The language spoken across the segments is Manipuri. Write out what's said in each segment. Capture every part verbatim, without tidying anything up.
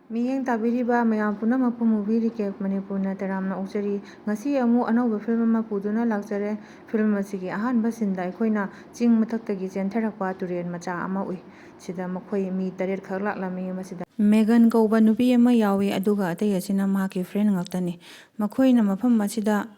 ꯃꯤꯠꯌꯦꯡ ꯇꯥꯕꯤꯔꯤꯕ ꯃꯌꯥꯝ ꯄꯨꯝꯅꯃꯛꯄꯨ movie recap ꯃꯅꯤꯄꯨꯔꯅ ꯇꯔꯥꯝꯅ ꯑꯣꯛꯆꯔꯤ꯫ ꯉꯁꯤ ꯑꯃꯨꯛ ꯑꯅꯧꯕ film ꯑꯃ ꯄꯨꯗꯨꯅ ꯂꯥꯛꯆꯔꯦ꯫ Film ꯑꯁꯤꯒꯤ ꯑꯍꯥꯟꯕ sceneꯗ ꯑꯩꯈꯣꯏꯅ ꯆꯤꯡ ꯃꯊꯛꯇꯒꯤ ꯆꯦꯟꯊꯔꯛꯄ ꯇꯨꯔꯦꯜ ꯃꯆꯥ ꯑꯃ ꯎꯏ꯫ ꯁꯤꯗ ꯃꯈꯣꯏ ꯃꯤ ꯇꯔꯦꯠ ꯈꯛ ꯂꯥꯛꯂꯝꯃꯤ꯫ ꯃꯁꯤꯗ ꯃꯦꯒꯟ ꯀꯧꯕ ꯅꯨꯄꯤ ꯑꯃ ꯌꯥꯎꯏ, ꯑꯗꯨꯒ ꯑꯇꯩ ꯑꯁꯤꯅ ꯃꯍꯥꯛꯀꯤ friend ꯉꯥꯛꯇꯅꯤ꯫ ꯃꯈꯣꯏꯅ ꯃꯐꯝ ꯑꯁꯤꯗ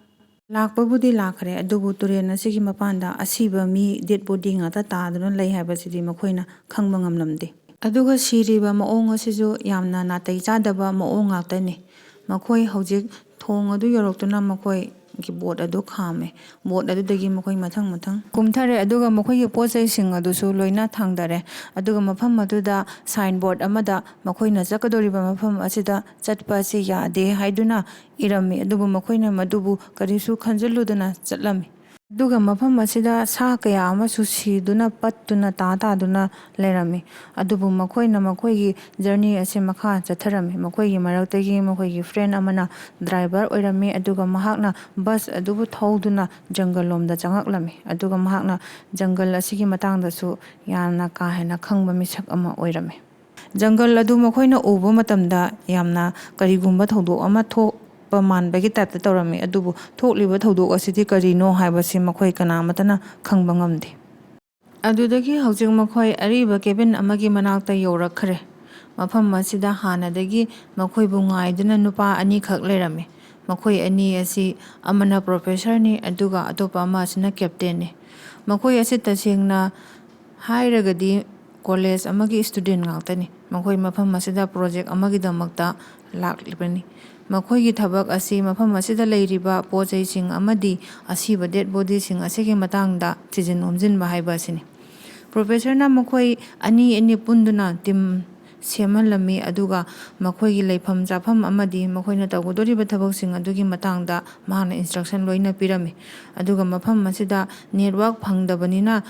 ꯂꯥꯛꯄꯕꯨꯗꯤ ꯂꯥꯛꯈ꯭ꯔꯦ, ꯑꯗꯨꯕꯨ ꯇꯨꯔꯦꯜ ꯑꯁꯤꯒꯤ ꯃꯄꯥꯟꯗ ꯑꯁꯤꯕ ꯃꯤ dead body ꯉꯥꯛꯇ ꯇꯥꯗꯨꯅ ꯂꯩ ꯍꯥꯏꯕꯁꯤꯗꯤ ꯃꯈꯣꯏꯅ ꯈꯪꯕ ꯉꯝꯂꯝꯗꯦ꯫ ꯑꯗꯨꯒ ꯁꯤꯔꯤꯕ ꯃꯑꯣꯡ ꯑꯁꯤꯁꯨ ꯌꯥꯝꯅ ꯅꯥꯇꯩ ꯆꯥꯗꯕ ꯃꯑꯣꯡ ꯉꯥꯛꯇꯅꯤ꯫ ꯃꯈꯣꯏ ꯍꯧꯖꯤꯛ ꯊꯣꯡ ꯑꯗꯨ ꯌꯧꯔꯛꯇꯨꯅ ꯃꯈꯣꯏꯒꯤ boat ꯑꯗꯨ ꯈꯥꯝꯃꯦ꯫ Boat ꯑꯗꯨꯗꯒꯤ ꯃꯈꯣꯏ ꯃꯊꯪ ꯃꯊꯪ ꯀꯨꯝꯊꯔꯦ, ꯑꯗꯨꯒ ꯃꯈꯣꯏꯒꯤ ꯄꯣꯠ ꯆꯩꯁꯤꯡ ꯑꯗꯨꯁꯨ ꯂꯣꯏꯅ ꯊꯥꯡꯗꯔꯦ꯫ ꯑꯗꯨꯒ ꯃꯐꯝ ꯑꯗꯨꯗ signboard ꯑꯃꯗ ꯃꯈꯣꯏꯅ ꯆꯠꯀꯗꯧꯔꯤꯕ ꯃꯐꯝ ꯑꯁꯤꯗ ꯆꯠꯄ ꯑꯁꯤ ꯌꯥꯗꯦ ꯍꯥꯏꯗꯨꯅ ꯏꯔꯝꯃꯤ, ꯑꯗꯨꯕꯨ ꯃꯈꯣꯏꯅ ꯃꯗꯨꯕꯨ ꯀꯔꯤꯁꯨ ꯈꯟꯖꯤꯜꯂꯨꯗꯅ ꯆꯠꯂꯝꯃꯤ꯫ ꯑꯗꯨꯒ ꯃꯐꯝ ꯑꯁꯤꯗ ꯁꯥ ꯀꯌꯥ ꯑꯃꯁꯨ ꯁꯤꯗꯨꯅ, ꯄꯠꯇꯨꯅ, ꯇꯥ ꯇꯥꯗꯨꯅ ꯂꯩꯔꯝꯃꯤ꯫ ꯑꯗꯨꯕꯨ ꯃꯈꯣꯏꯅ ꯃꯈꯣꯏꯒꯤ journey ꯑꯁꯤ ꯃꯈꯥ ꯆꯠꯊꯔꯝꯃꯤ꯫ ꯃꯈꯣꯏꯒꯤ ꯃꯔꯛꯇꯒꯤ ꯃꯈꯣꯏꯒꯤ friend ꯑꯃꯅ driver ꯑꯣꯏꯔꯝꯃꯤ, ꯑꯗꯨꯒ ꯃꯍꯥꯛꯅ bus ꯑꯗꯨꯕꯨ ꯊꯧꯗꯨꯅ ꯖꯪꯒꯜ ꯂꯣꯝꯗ ꯆꯪꯉꯛꯂꯝꯃꯤ꯫ ꯑꯗꯨꯒ ꯃꯍꯥꯛꯅ ꯖꯪꯒꯜ ꯑꯁꯤꯒꯤ ꯃꯇꯥꯡꯗꯁꯨ ꯌꯥꯝꯅ ꯀꯥ ꯍꯦꯟꯅ ꯈꯪꯕ ꯃꯤꯁꯛ ꯑꯃ ꯑꯣꯏꯔꯝꯃꯤ꯫ ꯖꯪꯒꯜ ꯑꯗꯨ ꯃꯈꯣꯏꯅ ꯎꯕ ꯃꯇꯝꯗ ꯌꯥꯝꯅ ꯀꯔꯤꯒꯨꯝꯕ ꯊꯧꯗꯣꯛ ꯑꯃ ꯊꯣꯛꯄ ꯃꯥꯟꯕꯒꯤ typeꯇ ꯇꯧꯔꯝꯃꯤ, ꯑꯗꯨꯕꯨ ꯊꯣꯛꯂꯤꯕ ꯊꯧꯗꯣꯛ ꯑꯁꯤꯗꯤ ꯀꯔꯤꯅꯣ ꯍꯥꯏꯕꯁꯤ ꯃꯈꯣꯏ ꯀꯅꯥꯃꯠꯇꯅ ꯈꯪꯕ ꯉꯝꯗꯦ꯫ ꯑꯗꯨꯗꯒꯤ ꯍꯧꯖꯤꯛ ꯃꯈꯣꯏ ꯑꯔꯤꯕ cabin ꯑꯃꯒꯤ ꯃꯅꯥꯛꯇ ꯌꯧꯔꯛꯈ꯭ꯔꯦ꯫ ꯃꯐꯝ ꯑꯁꯤꯗ ꯍꯥꯟꯅꯗꯒꯤ ꯃꯈꯣꯏꯕꯨ ꯉꯥꯏꯗꯨꯅ ꯅꯨꯄꯥ ꯑꯅꯤꯈꯛ ꯂꯩꯔꯝꯃꯤ꯫ ꯃꯈꯣꯏ ꯑꯅꯤ ꯑꯁꯤ ꯑꯃꯅ professorꯅꯤ, ꯑꯗꯨꯒ ꯑꯇꯣꯞꯄ ꯑꯃ ꯑꯁꯤꯅ captainꯅꯤ꯫ ꯃꯈꯣꯏ ꯑꯁꯤ ꯇꯁꯦꯡꯅ ꯍꯥꯏꯔꯒꯗꯤ college ꯑꯃꯒꯤ student ꯉꯥꯛꯇꯅꯤ꯫ ꯃꯈꯣꯏ ꯃꯐꯝ ꯑꯁꯤꯗ project ꯑꯃꯒꯤꯗꯃꯛꯇ ꯂꯥꯛꯂꯤꯕꯅꯤ꯫ ꯃꯈꯣꯏꯒꯤ ꯊꯕꯛ ꯑꯁꯤ ꯃꯐꯝ ꯑꯁꯤꯗ ꯂꯩꯔꯤꯕ ꯄꯣꯠ ꯆꯩꯁꯤꯡ ꯑꯃꯗꯤ ꯑꯁꯤꯕ dead bodyꯁꯤꯡ ꯑꯁꯤꯒꯤ ꯃꯇꯥꯡꯗ ꯊꯤꯖꯤꯟ ꯍꯨꯝꯖꯤꯟꯕ ꯍꯥꯏꯕ ꯑꯁꯤꯅꯤ꯫ Professorꯅ ꯃꯈꯣꯏ ꯑꯅꯤ ꯑꯅꯤ ꯄꯨꯟꯗꯨꯅ team ꯁꯦꯝꯍꯜꯂꯝꯃꯤ, ꯑꯗꯨꯒ ꯃꯈꯣꯏꯒꯤ ꯂꯩꯐꯝ ꯆꯥꯐꯝ ꯑꯃꯗꯤ ꯃꯈꯣꯏꯅ ꯇꯧꯒꯗꯧꯔꯤꯕ ꯊꯕꯛꯁꯤꯡ ꯑꯗꯨꯒꯤ ꯃꯇꯥꯡꯗ ꯃꯍꯥꯛꯅ instruction ꯂꯣꯏꯅ ꯄꯤꯔꯝꯃꯤ꯫ ꯑꯗꯨꯒ ꯃꯐꯝ ꯑꯁꯤꯗ network ꯐꯪꯗꯕꯅꯤꯅ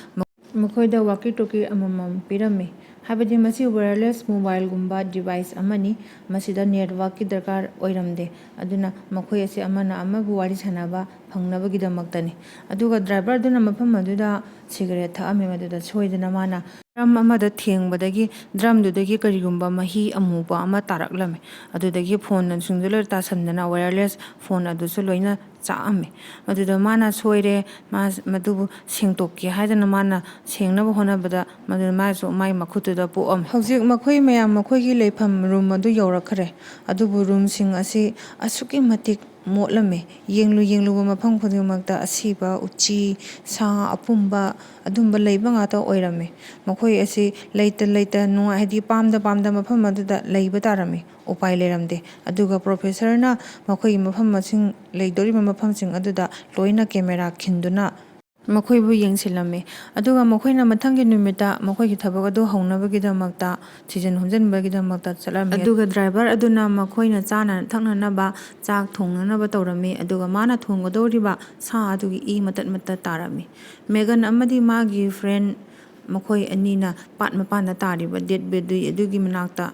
ꯃꯈꯣꯏꯗ walkie talkie ꯑꯃꯃꯝ ꯄꯤꯔꯝꯃꯤ꯫ ꯍꯥꯏꯕꯗꯤ ꯃꯁꯤ wireless mobileꯒꯨꯝꯕ device ꯑꯃꯅꯤ꯫ ꯃꯁꯤꯗ networkꯀꯤ ꯗꯔꯀꯥꯔ ꯑꯣꯏꯔꯝꯗꯦ꯫ ꯑꯗꯨꯅ ꯃꯈꯣꯏ ꯑꯁꯤ ꯑꯃꯅ ꯑꯃꯕꯨ ꯋꯥꯔꯤ ꯁꯥꯟꯅꯕ ꯐꯪꯅꯕꯒꯤꯗꯃꯛꯇꯅꯤ꯫ ꯑꯗꯨꯒ driver ꯑꯗꯨꯅ ꯃꯐꯝ ꯑꯗꯨꯗ cigarette ꯊꯛꯑꯝꯃꯤ꯫ ꯃꯗꯨꯗ ꯁꯣꯏꯗꯅ ꯃꯥꯅ drum ꯑꯃꯗ ꯊꯦꯡꯕꯗꯒꯤ drumꯗꯨꯗꯒꯤ ꯀꯔꯤꯒꯨꯝꯕ ꯃꯍꯤ ꯑꯃꯨꯕ ꯑꯃ ꯇꯥꯔꯛꯂꯝꯃꯤ꯫ ꯑꯗꯨꯗꯒꯤ phoneꯁꯤꯡꯗꯨ ꯂꯣꯏ ꯇꯥꯁꯟꯗꯅ wireless phone ꯑꯗꯨꯁꯨ ꯂꯣꯏꯅ ꯆꯥꯛꯑꯝꯃꯤ꯫ ꯃꯗꯨꯗ ꯃꯥꯅ ꯁꯣꯏꯔꯦ, ꯃꯥ ꯃꯗꯨꯕꯨ ꯁꯦꯡꯗꯣꯛꯀꯦ ꯍꯥꯏꯗꯅ ꯃꯥꯅ ꯁꯦꯡꯅꯕ ꯍꯣꯠꯅꯕꯗ ꯃꯗꯨꯗ ꯃꯥꯁꯨ ꯃꯥꯏ ꯃꯈꯨꯠꯇꯨꯗ ꯄꯣꯛꯑꯝꯃꯤ꯫ ꯍꯧꯖꯤꯛ ꯃꯈꯣꯏ ꯃꯌꯥꯝ ꯃꯈꯣꯏꯒꯤ ꯂꯩꯐꯝ room ꯑꯗꯨ ꯌꯧꯔꯛꯈ꯭ꯔꯦ꯫ ꯑꯗꯨꯕꯨ roomꯁꯤꯡ ꯑꯁꯤ ꯑꯁꯨꯛꯀꯤ ꯃꯇꯤꯛ ꯃꯣꯠꯂꯝꯃꯤ꯫ ꯌꯦꯡꯂꯨ ꯌꯦꯡꯂꯨꯕ ꯃꯐꯝ ꯈꯨꯗꯤꯡꯃꯛꯇ ꯑꯁꯤꯕ, ꯎꯆꯤ, ꯁꯥ, ꯑꯄꯨꯝꯕ ꯑꯗꯨꯝꯕ ꯂꯩꯕ ꯉꯥꯛꯇ ꯑꯣꯏꯔꯝꯃꯤ꯫ ꯃꯈꯣꯏ ꯑꯁꯤ ꯂꯩꯇ ꯂꯩꯇ ꯅꯨꯡꯉꯥꯏ-, ꯍꯥꯏꯗꯤ ꯄꯥꯝꯗ ꯄꯥꯝꯗ ꯃꯐꯝ ꯑꯗꯨꯗ ꯂꯩꯕ ꯇꯥꯔꯝꯃꯤ꯫ ꯎꯄꯥꯏ ꯂꯩꯔꯝꯗꯦ꯫ ꯑꯗꯨꯒ professorꯅ ꯃꯈꯣꯏꯒꯤ ꯃꯐꯝꯁꯤꯡ, ꯂꯩꯗꯣꯔꯤꯕ ꯃꯐꯝꯁꯤꯡ ꯑꯗꯨꯗ ꯂꯣꯏꯅ camera ꯈꯤꯟꯗꯨꯅ ꯃꯈꯣꯏꯕꯨ ꯌꯦꯡꯁꯤꯜꯂꯝꯃꯤ꯫ ꯑꯗꯨꯒ ꯃꯈꯣꯏꯅ ꯃꯊꯪꯒꯤ ꯅꯨꯃꯤꯠꯇ ꯃꯈꯣꯏꯒꯤ ꯊꯕꯛ ꯑꯗꯨ ꯍꯧꯅꯕꯒꯤꯗꯃꯛꯇ, ꯊꯤꯖꯤꯟ ꯍꯨꯝꯖꯤꯟꯕꯒꯤꯗꯃꯛꯇ ꯆꯠꯂꯝꯃꯤ꯫ ꯑꯗꯨꯒ driver ꯑꯗꯨꯅ ꯃꯈꯣꯏꯅ ꯆꯥꯅ ꯊꯛꯅꯅꯕ ꯆꯥꯛ ꯊꯣꯡꯅꯅꯕ ꯇꯧꯔꯝꯃꯤ꯫ ꯑꯗꯨꯒ ꯃꯥꯅ ꯊꯣꯡꯒꯗꯧꯔꯤꯕ ꯁꯥ ꯑꯗꯨꯒꯤ ꯏ ꯃꯇꯠ ꯃꯇꯠ ꯇꯥꯔꯝꯃꯤ꯫ ꯃꯦꯒꯟ ꯑꯃꯗꯤ ꯃꯥꯒꯤ friend, ꯃꯈꯣꯏ ꯑꯅꯤꯅ ꯄꯥꯠ ꯃꯄꯥꯟꯗ ꯇꯥꯔꯤꯕ dead body ꯑꯗꯨꯒꯤ ꯃꯅꯥꯛꯇ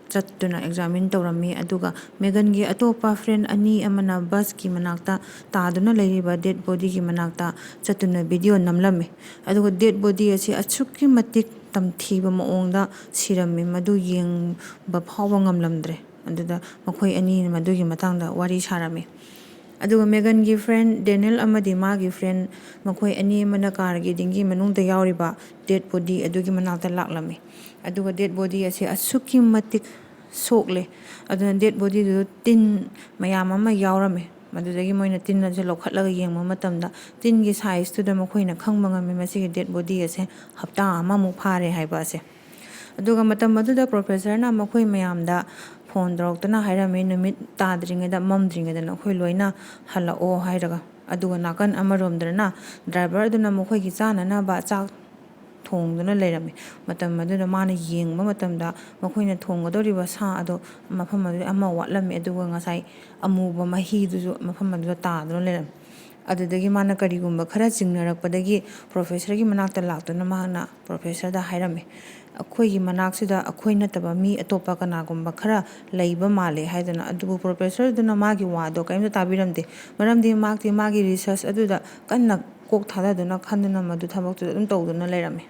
ꯆꯠꯇꯨꯅ examine ꯇꯧꯔꯝꯃꯤ꯫ ꯑꯗꯨꯒ ꯃꯦꯒꯟꯒꯤ ꯑꯇꯣꯞꯄ friend ꯑꯅꯤ ꯑꯃꯅ busꯀꯤ ꯃꯅꯥꯛꯇ ꯇꯥꯗꯨꯅ ꯂꯩꯔꯤꯕ dead bodyꯒꯤ ꯃꯅꯥꯛꯇ ꯆꯠꯇꯨꯅ video ꯅꯝꯂꯝꯃꯤ꯫ ꯑꯗꯨꯒ dead body ꯑꯁꯤ ꯑꯁꯨꯛꯀꯤ ꯃꯇꯤꯛ ꯇꯝꯊꯤꯕ ꯃꯑꯣꯡꯗ ꯁꯤꯔꯝꯃꯤ, ꯃꯗꯨ ꯌꯦꯡꯕ ꯐꯥꯎꯕ ꯉꯝꯂꯝꯗ꯭ꯔꯦ꯫ ꯑꯗꯨꯗ ꯃꯈꯣꯏ ꯑꯅꯤꯅ ꯃꯗꯨꯒꯤ ꯃꯇꯥꯡꯗ ꯋꯥꯔꯤ ꯁꯥꯔꯝꯃꯤ꯫ ꯑꯗꯨꯒ ꯃꯦꯒꯟꯒꯤ friend ꯗꯦꯅꯤꯜ ꯑꯃꯗꯤ ꯃꯥꯒꯤ friend, ꯃꯈꯣꯏ ꯑꯅꯤ ꯑꯃꯅ carꯒꯤ dinghy ꯃꯅꯨꯡꯗ ꯌꯥꯎꯔꯤꯕ dead body ꯑꯗꯨꯒꯤ ꯃꯅꯥꯛꯇ ꯂꯥꯛꯂꯝꯃꯤ꯫ ꯑꯗꯨꯒ dead body ꯑꯁꯤ ꯑꯁꯨꯛꯀꯤ ꯃꯇꯤꯛ ꯁꯣꯛꯂꯦ꯫ ꯑꯗꯨꯅ dead bodyꯗꯨ ꯇꯤꯟ ꯃꯌꯥꯝ ꯑꯃ ꯌꯥꯎꯔꯝꯃꯤ꯫ ꯃꯗꯨꯗꯒꯤ ꯃꯣꯏꯅ ꯇꯤꯟ ꯑꯗꯨ ꯂꯧꯈꯠꯂꯒ ꯌꯦꯡꯕ ꯃꯇꯝꯗ ꯇꯤꯟꯒꯤ sizeꯇꯨꯗ ꯃꯈꯣꯏꯅ ꯈꯪꯕ ꯉꯝꯃꯤ ꯃꯁꯤꯒꯤ dead body ꯑꯁꯦ ꯍꯞꯇꯥ ꯑꯃꯃꯨꯛ ꯐꯥꯔꯦ ꯍꯥꯏꯕ ꯑꯁꯦ꯫ ꯑꯗꯨꯒ ꯃꯇꯝ ꯑꯗꯨꯗ professorꯅ ꯃꯈꯣꯏ ꯃꯌꯥꯝꯗ phone ꯇꯧꯔꯛꯇꯨꯅ ꯍꯥꯏꯔꯝꯃꯤ, "ꯅꯨꯃꯤꯠ ꯇꯥꯗ꯭ꯔꯤꯉꯩꯗ, ꯃꯝꯗ꯭ꯔꯤꯉꯩꯗ ꯅꯈꯣꯏ ꯂꯣꯏꯅ ꯍꯜꯂꯛꯑꯣ" ꯍꯥꯏꯔꯒ꯫ ꯑꯗꯨꯒ ꯅꯥꯀꯟ ꯑꯃꯔꯣꯝꯗꯅ driver ꯑꯗꯨꯅ ꯃꯈꯣꯏꯒꯤ ꯆꯥꯅꯅꯕ ꯆꯥꯛ ꯊꯣꯡꯗꯨꯅ ꯂꯩꯔꯝꯃꯤ꯫ ꯃꯇꯝ ꯑꯗꯨꯗ ꯃꯥꯅ ꯌꯦꯡꯕ ꯃꯇꯝꯗ ꯃꯈꯣꯏꯅ ꯊꯣꯡꯒꯗꯧꯔꯤꯕ ꯁꯥ ꯑꯗꯣ ꯃꯐꯝ ꯑꯗꯨꯗ ꯑꯃ ꯋꯥꯠꯂꯝꯃꯤ, ꯑꯗꯨꯒ ꯉꯁꯥꯏ ꯑꯃꯨꯕ ꯃꯍꯤꯗꯨꯁꯨ ꯃꯐꯝ ꯑꯗꯨꯗ ꯇꯥꯗꯨꯅ ꯂꯩꯔꯝꯃꯤ꯫ ꯑꯗꯨꯗꯒꯤ ꯃꯥꯅ ꯀꯔꯤꯒꯨꯝꯕ ꯈꯔ ꯆꯤꯡꯅꯔꯛꯄꯗꯒꯤ ꯄ꯭ꯔꯣꯐꯦꯁꯔꯒꯤ ꯃꯅꯥꯛꯇ ꯂꯥꯛꯇꯨꯅ ꯃꯍꯥꯛꯅ ꯄ꯭ꯔꯣꯐꯦꯁꯔꯗ ꯍꯥꯏꯔꯝꯃꯤ, "ꯑꯩꯈꯣꯏꯒꯤ ꯃꯅꯥꯛꯁꯤꯗ ꯑꯩꯈꯣꯏ ꯅꯠꯇꯕ ꯃꯤ ꯑꯇꯣꯞꯄ ꯀꯅꯥꯒꯨꯝꯕ ꯈꯔ ꯂꯩꯕ ꯃꯥꯜꯂꯦ" ꯍꯥꯏꯗꯅ꯫ ꯑꯗꯨꯕꯨ ꯄ꯭ꯔꯣꯐꯦꯁꯔꯗꯨꯅ ꯃꯥꯒꯤ ꯋꯥꯗꯣ ꯀꯔꯤꯝꯇ ꯇꯥꯕꯤꯔꯝꯗꯦ, ꯃꯔꯝꯗꯤ ꯃꯍꯥꯛꯇꯤ ꯃꯥꯒꯤ ꯔꯤꯁꯔꯁ ꯑꯗꯨꯗ ꯀꯟꯅ ꯀꯣꯛ ꯊꯥꯗꯗꯨꯅ ꯈꯟꯗꯨꯅ ꯃꯗꯨ ꯊꯕꯛꯇꯨꯗ ꯑꯗꯨꯝ ꯇꯧꯗꯨꯅ ꯂꯩꯔꯝꯃꯤ꯫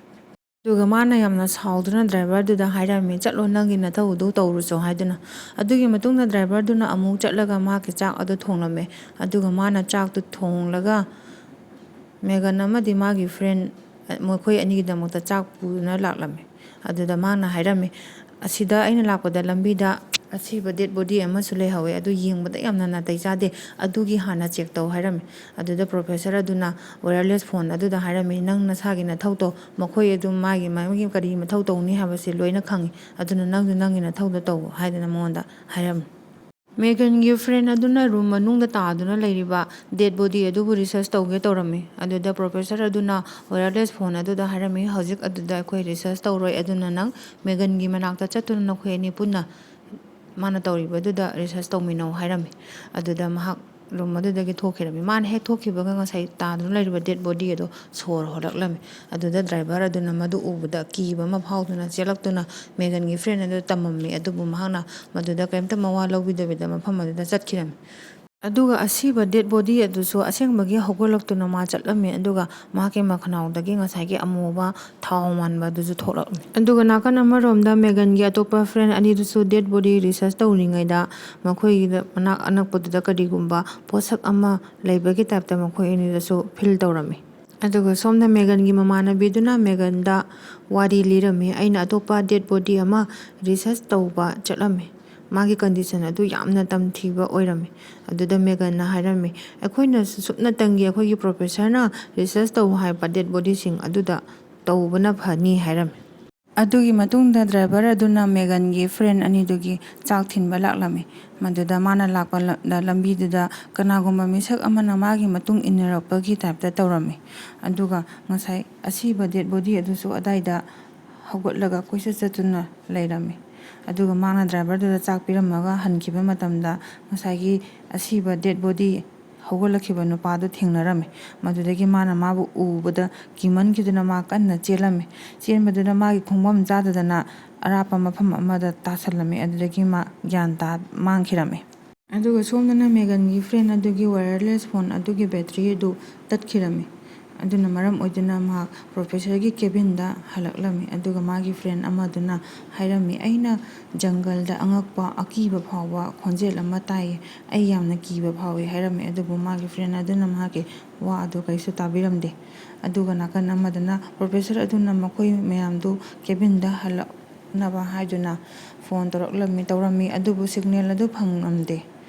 ꯑꯗꯨꯒ ꯃꯥꯅ ꯌꯥꯝꯅ ꯁꯥꯎꯗꯨꯅ ꯗ꯭ꯔꯥꯏꯚꯔꯗꯨꯗ ꯍꯥꯏꯔꯝꯃꯤ, "ꯆꯠꯂꯣ, ꯅꯪꯒꯤ ꯅꯊꯧꯗꯨ ꯇꯧꯔꯨꯆꯣ" ꯍꯥꯏꯗꯨꯅ꯫ ꯑꯗꯨꯒꯤ ꯃꯇꯨꯡꯗ ꯗ꯭ꯔꯥꯏꯚꯔꯗꯨꯅ ꯑꯃꯨꯛ ꯆꯠꯂꯒ ꯃꯍꯥꯛꯀꯤ ꯆꯥꯛ ꯑꯗꯨ ꯊꯣꯡꯂꯝꯃꯦ꯫ ꯑꯗꯨꯒ ꯃꯥꯅ ꯆꯥꯛꯇꯨ ꯊꯣꯡꯂꯒ ꯃꯦꯒꯟ ꯑꯃꯗꯤ ꯃꯥꯒꯤ ꯐ꯭ꯔꯦꯟ, ꯃꯈꯣꯏ ꯑꯅꯤꯒꯤꯗꯃꯛꯇ ꯆꯥꯛ ꯄꯨꯗꯨꯅ ꯂꯥꯛꯂꯝꯃꯤ꯫ ꯑꯗꯨꯗ ꯃꯥꯅ ꯍꯥꯏꯔꯝꯃꯤ, "ꯑꯁꯤꯗ ꯑꯩꯅ ꯂꯥꯛꯄꯗ ꯂꯝꯕꯤꯗ ꯑꯁꯤꯕ ꯗꯦꯗ ꯕꯣꯗꯤ ꯑꯃꯁꯨ ꯂꯩꯍꯧꯋꯦ, ꯑꯗꯨ ꯌꯦꯡꯕꯗ ꯌꯥꯝꯅ ꯅꯥꯇꯩ ꯆꯥꯗꯦ, ꯑꯗꯨꯒꯤ ꯍꯥꯟꯅ ꯆꯦꯛ ꯇꯧ" ꯍꯥꯏꯔꯝꯃꯤ꯫ ꯑꯗꯨꯗ ꯄ꯭ꯔꯣꯐꯦꯁꯔ ꯑꯗꯨꯅ ꯋꯥꯌꯔꯂꯦꯁ ꯐꯣꯟ ꯑꯗꯨꯗ ꯍꯥꯏꯔꯝꯃꯤ, "ꯅꯪ ꯅꯁꯥꯒꯤ ꯅꯊꯧ ꯇꯧ, ꯃꯈꯣꯏ ꯑꯗꯨꯝ ꯃꯥꯒꯤ ꯃꯥꯒꯤ ꯀꯔꯤ ꯃꯊꯧ ꯇꯧꯅꯤ ꯍꯥꯏꯕꯁꯤ ꯂꯣꯏꯅ ꯈꯪꯉꯤ, ꯑꯗꯨꯅ ꯅꯪꯁꯨ ꯅꯪꯒꯤ ꯅꯊꯧꯗꯣ ꯇꯧ" ꯍꯥꯏꯗꯅ ꯃꯉꯣꯟꯗ ꯍꯥꯏꯔꯝꯃꯤ꯫ ꯃꯦꯒꯟꯒꯤ ꯐ꯭ꯔꯦꯟ ꯑꯗꯨꯅ ꯔꯨꯝ ꯃꯅꯨꯡꯗ ꯇꯥꯗꯨꯅ ꯂꯩꯔꯤꯕ ꯗꯦꯗ ꯕꯣꯗꯤ ꯑꯗꯨꯕꯨ ꯔꯤꯁꯔꯁ ꯇꯧꯒꯦ ꯇꯧꯔꯝꯃꯤ꯫ ꯑꯗꯨꯗ ꯄ꯭ꯔꯣꯐꯦꯁꯔ ꯑꯗꯨꯅ ꯋꯥꯌꯔꯂꯦꯁ ꯐꯣꯟ ꯑꯗꯨꯗ ꯍꯥꯏꯔꯝꯃꯤ, "ꯍꯧꯖꯤꯛ ꯑꯗꯨꯗ ꯑꯩꯈꯣꯏ ꯔꯤꯁꯔꯁ ꯇꯧꯔꯣꯏ, ꯑꯗꯨꯅ ꯅꯪ ꯃꯦꯒꯟꯒꯤ ꯃꯅꯥꯛꯇ ꯆꯠꯇꯨꯅ ꯅꯈꯣꯏ ꯑꯅꯤ ꯄꯨꯟꯅ ꯃꯥꯅ ꯇꯧꯔꯤꯕꯗꯨꯗ ꯔꯤꯁꯔꯁ ꯇꯧꯃꯤꯟꯅꯧ" ꯍꯥꯏꯔꯝꯃꯤ꯫ ꯑꯗꯨꯗ ꯃꯍꯥꯛ ꯔꯨꯝ ꯑꯗꯨꯗꯒꯤ ꯊꯣꯛꯈꯤꯔꯝꯃꯤ꯫ ꯃꯥꯅ ꯍꯦꯛ ꯊꯣꯛꯈꯤꯕꯒ ꯉꯁꯥꯏ ꯇꯥꯗꯨꯅ ꯂꯩꯔꯤꯕ ꯗꯦꯗ ꯕꯣꯗꯤ ꯑꯗꯨ ꯁꯣꯔ ꯍꯣꯜꯂꯛꯂꯝꯃꯤ꯫ ꯑꯗꯨꯗ ꯗ꯭ꯔꯥꯏꯚꯔ ꯑꯗꯨꯅ ꯃꯗꯨ ꯎꯕꯗ ꯀꯤꯕ ꯑꯃ ꯐꯥꯎꯗꯨꯅ ꯆꯦꯜꯂꯛꯇꯨꯅ ꯃꯦꯒꯟꯒꯤ ꯐ꯭ꯔꯦꯟ ꯑꯗꯨ ꯇꯝꯃꯝꯃꯤ, ꯑꯗꯨꯕꯨ ꯃꯍꯥꯛꯅ ꯃꯗꯨꯗ ꯀꯔꯤꯝꯇ ꯃꯋꯥ ꯂꯧꯕꯤꯗꯕꯤꯗ ꯃꯐꯝ ꯑꯗꯨꯗ ꯆꯠꯈꯤꯔꯝꯃꯤ꯫ ꯑꯗꯨꯒ ꯑꯁꯤꯕ ꯗꯦꯗ ꯕꯣꯗꯤ ꯑꯗꯨꯁꯨ ꯑꯁꯦꯡꯕꯒꯤ ꯍꯧꯒꯠꯂꯛꯇꯨꯅ ꯃꯥ ꯆꯠꯂꯝꯃꯤ, ꯑꯗꯨꯒ ꯃꯍꯥꯛꯀꯤ ꯃꯈꯅꯥꯎꯗꯒꯤ ꯉꯁꯥꯏꯒꯤ ꯑꯃꯨꯕ ꯊꯥꯎ ꯃꯥꯟꯕ ꯑꯗꯨꯁꯨ ꯊꯣꯛꯂꯛꯂꯝꯃꯤ꯫ ꯑꯗꯨꯒ ꯅꯥꯀꯟ ꯑꯃꯔꯣꯝꯗ ꯃꯦꯒꯟꯒꯤ ꯑꯇꯣꯞꯄ ꯐ꯭ꯔꯦꯟ ꯑꯅꯤꯗꯨꯁꯨ ꯗꯦꯗ ꯕꯣꯗꯤ ꯔꯤꯁꯔꯁ ꯇꯧꯔꯤꯉꯩꯗ ꯃꯈꯣꯏꯒꯤꯗ ꯃꯅꯥꯛ ꯑꯅꯛꯄꯗꯨꯗ ꯀꯔꯤꯒꯨꯝꯕ ꯄꯣꯠꯁꯛ ꯑꯃ ꯂꯩꯕꯒꯤ ꯇꯥꯏꯞꯇ ꯃꯈꯣꯏ ꯑꯅꯤꯗꯁꯨ ꯐꯤꯜ ꯇꯧꯔꯝꯃꯤ꯫ ꯑꯗꯨꯒ ꯁꯣꯝꯗ ꯃꯦꯒꯟꯒꯤ ꯃꯃꯥꯟꯅꯕꯤꯗꯨꯅ ꯃꯦꯒꯟꯗ ꯋꯥꯔꯤ ꯂꯤꯔꯝꯃꯤ, "ꯑꯩꯅ ꯑꯇꯣꯞꯄ ꯗꯦꯗ ꯕꯣꯗꯤ ꯑꯃ ꯔꯤꯁꯔꯁ ꯇꯧꯕ ꯆꯠꯂꯝꯃꯤ꯫ ꯃꯥꯒꯤ ꯀꯟꯗꯤꯁꯟ ꯑꯗꯨ ꯌꯥꯝꯅ ꯇꯝꯊꯤꯕ ꯑꯣꯏꯔꯝꯃꯤ"꯫ ꯑꯗꯨꯗ ꯃꯦꯒꯟꯅ ꯍꯥꯏꯔꯝꯃꯤ, "ꯑꯩꯈꯣꯏꯅ ꯁꯨꯞꯅꯇꯪꯒꯤ ꯑꯩꯈꯣꯏꯒꯤ ꯄ꯭ꯔꯣꯐꯦꯁꯔꯅ ꯔꯤꯁꯔꯁ ꯇꯧ ꯍꯥꯏꯕ ꯗꯦꯗ ꯕꯣꯗꯤꯁꯤꯡ ꯑꯗꯨꯗ ꯇꯧꯕꯅ ꯐꯅꯤ" ꯍꯥꯏꯔꯝꯃꯤ꯫ ꯑꯗꯨꯒꯤ ꯃꯇꯨꯡꯗ ꯗ꯭ꯔꯥꯏꯚꯔ ꯑꯗꯨꯅ ꯃꯦꯒꯟꯒꯤ ꯐ꯭ꯔꯦꯟ ꯑꯅꯤꯗꯨꯒꯤ ꯆꯥꯛ ꯊꯤꯟꯕ ꯂꯥꯛꯂꯝꯃꯤ꯫ ꯃꯗꯨꯗ ꯃꯥꯅ ꯂꯥꯛꯄ ꯂ-, ꯂꯝꯕꯤꯗꯨꯗ ꯀꯅꯥꯒꯨꯝꯕ ꯃꯤꯁꯛ ꯑꯃꯅ ꯃꯥꯒꯤ ꯃꯇꯨꯡ ꯏꯟꯅꯔꯛꯄꯒꯤ ꯇꯥꯏꯞꯇ ꯇꯧꯔꯝꯃꯤ꯫ ꯑꯗꯨꯒ ꯉꯁꯥꯏ ꯑꯁꯤꯕ ꯗꯦꯗ ꯕꯣꯗꯤ ꯑꯗꯨꯁꯨ ꯑꯗꯥꯏꯗ ꯍꯧꯒꯠꯂꯒ ꯀꯣꯏꯆꯠ ꯆꯠꯇꯨꯅ ꯂꯩꯔꯝꯃꯤ꯫ ꯑꯗꯨꯒ ꯃꯥꯅ ꯗ꯭ꯔꯥꯏꯚꯔꯗꯨꯗ ꯆꯥꯛ ꯄꯤꯔꯝꯃꯒ ꯍꯟꯈꯤꯕ ꯃꯇꯝꯗ ꯉꯁꯥꯏꯒꯤ ꯑꯁꯤꯕ ꯗꯦꯗ ꯕꯣꯗꯤ ꯍꯧꯒꯠꯂꯛꯈꯤꯕ ꯅꯨꯄꯥꯗꯨ ꯊꯦꯡꯅꯔꯝꯃꯤ꯫ ꯃꯗꯨꯗꯒꯤ ꯃꯥꯅ ꯃꯥꯕꯨ ꯎꯕꯗ ꯀꯤꯃꯟꯈꯤꯗꯨꯅ ꯃꯥ ꯀꯟꯅ ꯆꯦꯜꯂꯝꯃꯤ꯫ ꯆꯦꯟꯕꯗꯨꯅ ꯃꯥꯒꯤ ꯈꯣꯡꯐꯝ ꯆꯥꯗꯗꯅ ꯑꯔꯥꯞꯄ ꯃꯐꯝ ꯑꯃꯗ ꯇꯥꯁꯜꯂꯝꯃꯤ꯫ ꯑꯗꯨꯗꯒꯤ ꯃꯥ ꯒ꯭ꯌꯥꯟ ꯇꯥ ꯃꯥꯡꯈꯤꯔꯝꯃꯤ꯫ ꯑꯗꯨꯒ ꯁꯣꯝꯗꯅ ꯃꯦꯒꯟꯒꯤ friend ꯑꯗꯨꯒꯤ wireless phone ꯑꯗꯨꯒꯤ battery ꯑꯗꯨ ꯇꯠꯈꯤꯔꯝꯃꯤ꯫ ꯑꯗꯨꯅ ꯃꯔꯝ ꯑꯣꯏꯗꯨꯅ ꯃꯍꯥꯛ professorꯒꯤ cabinꯗ ꯍꯜꯂꯛꯂꯝꯃꯤ꯫ ꯑꯗꯨꯒ ꯃꯥꯒꯤ friend ꯑꯃꯗꯨꯅ ꯍꯥꯏꯔꯝꯃꯤ, "ꯑꯩꯅ ꯖꯪꯒꯜꯗ ꯑꯉꯛꯄ, ꯑꯀꯤꯕ ꯐꯥꯎꯕ ꯈꯣꯟꯖꯦꯜ ꯑꯃ ꯇꯥꯏꯌꯦ꯫ ꯑꯩ ꯌꯥꯝꯅ ꯀꯤꯕ ꯐꯥꯎꯏ" ꯍꯥꯏꯔꯝꯃꯤ꯫ ꯑꯗꯨꯕꯨ ꯃꯥꯒꯤ friend ꯑꯗꯨꯅ ꯃꯍꯥꯛꯀꯤ ꯋꯥ ꯑꯗꯨ ꯀꯔꯤꯁꯨ ꯇꯥꯕꯤꯔꯝꯗꯦ꯫ ꯑꯗꯨꯒ ꯅꯥꯀꯟ ꯑꯃꯗꯅ professor ꯑꯗꯨꯅ ꯃꯈꯣꯏ ꯃꯌꯥꯝꯗꯨ cabinꯗ ꯍꯜꯂꯛꯅꯕ ꯍꯥꯏꯗꯨꯅ phone ꯇꯧꯔꯛꯂꯝꯃꯤ, ꯇꯧꯔꯝꯃꯤ, ꯑꯗꯨꯕꯨ signal ꯑꯗꯨ ꯐꯪꯂꯝꯗꯦ꯫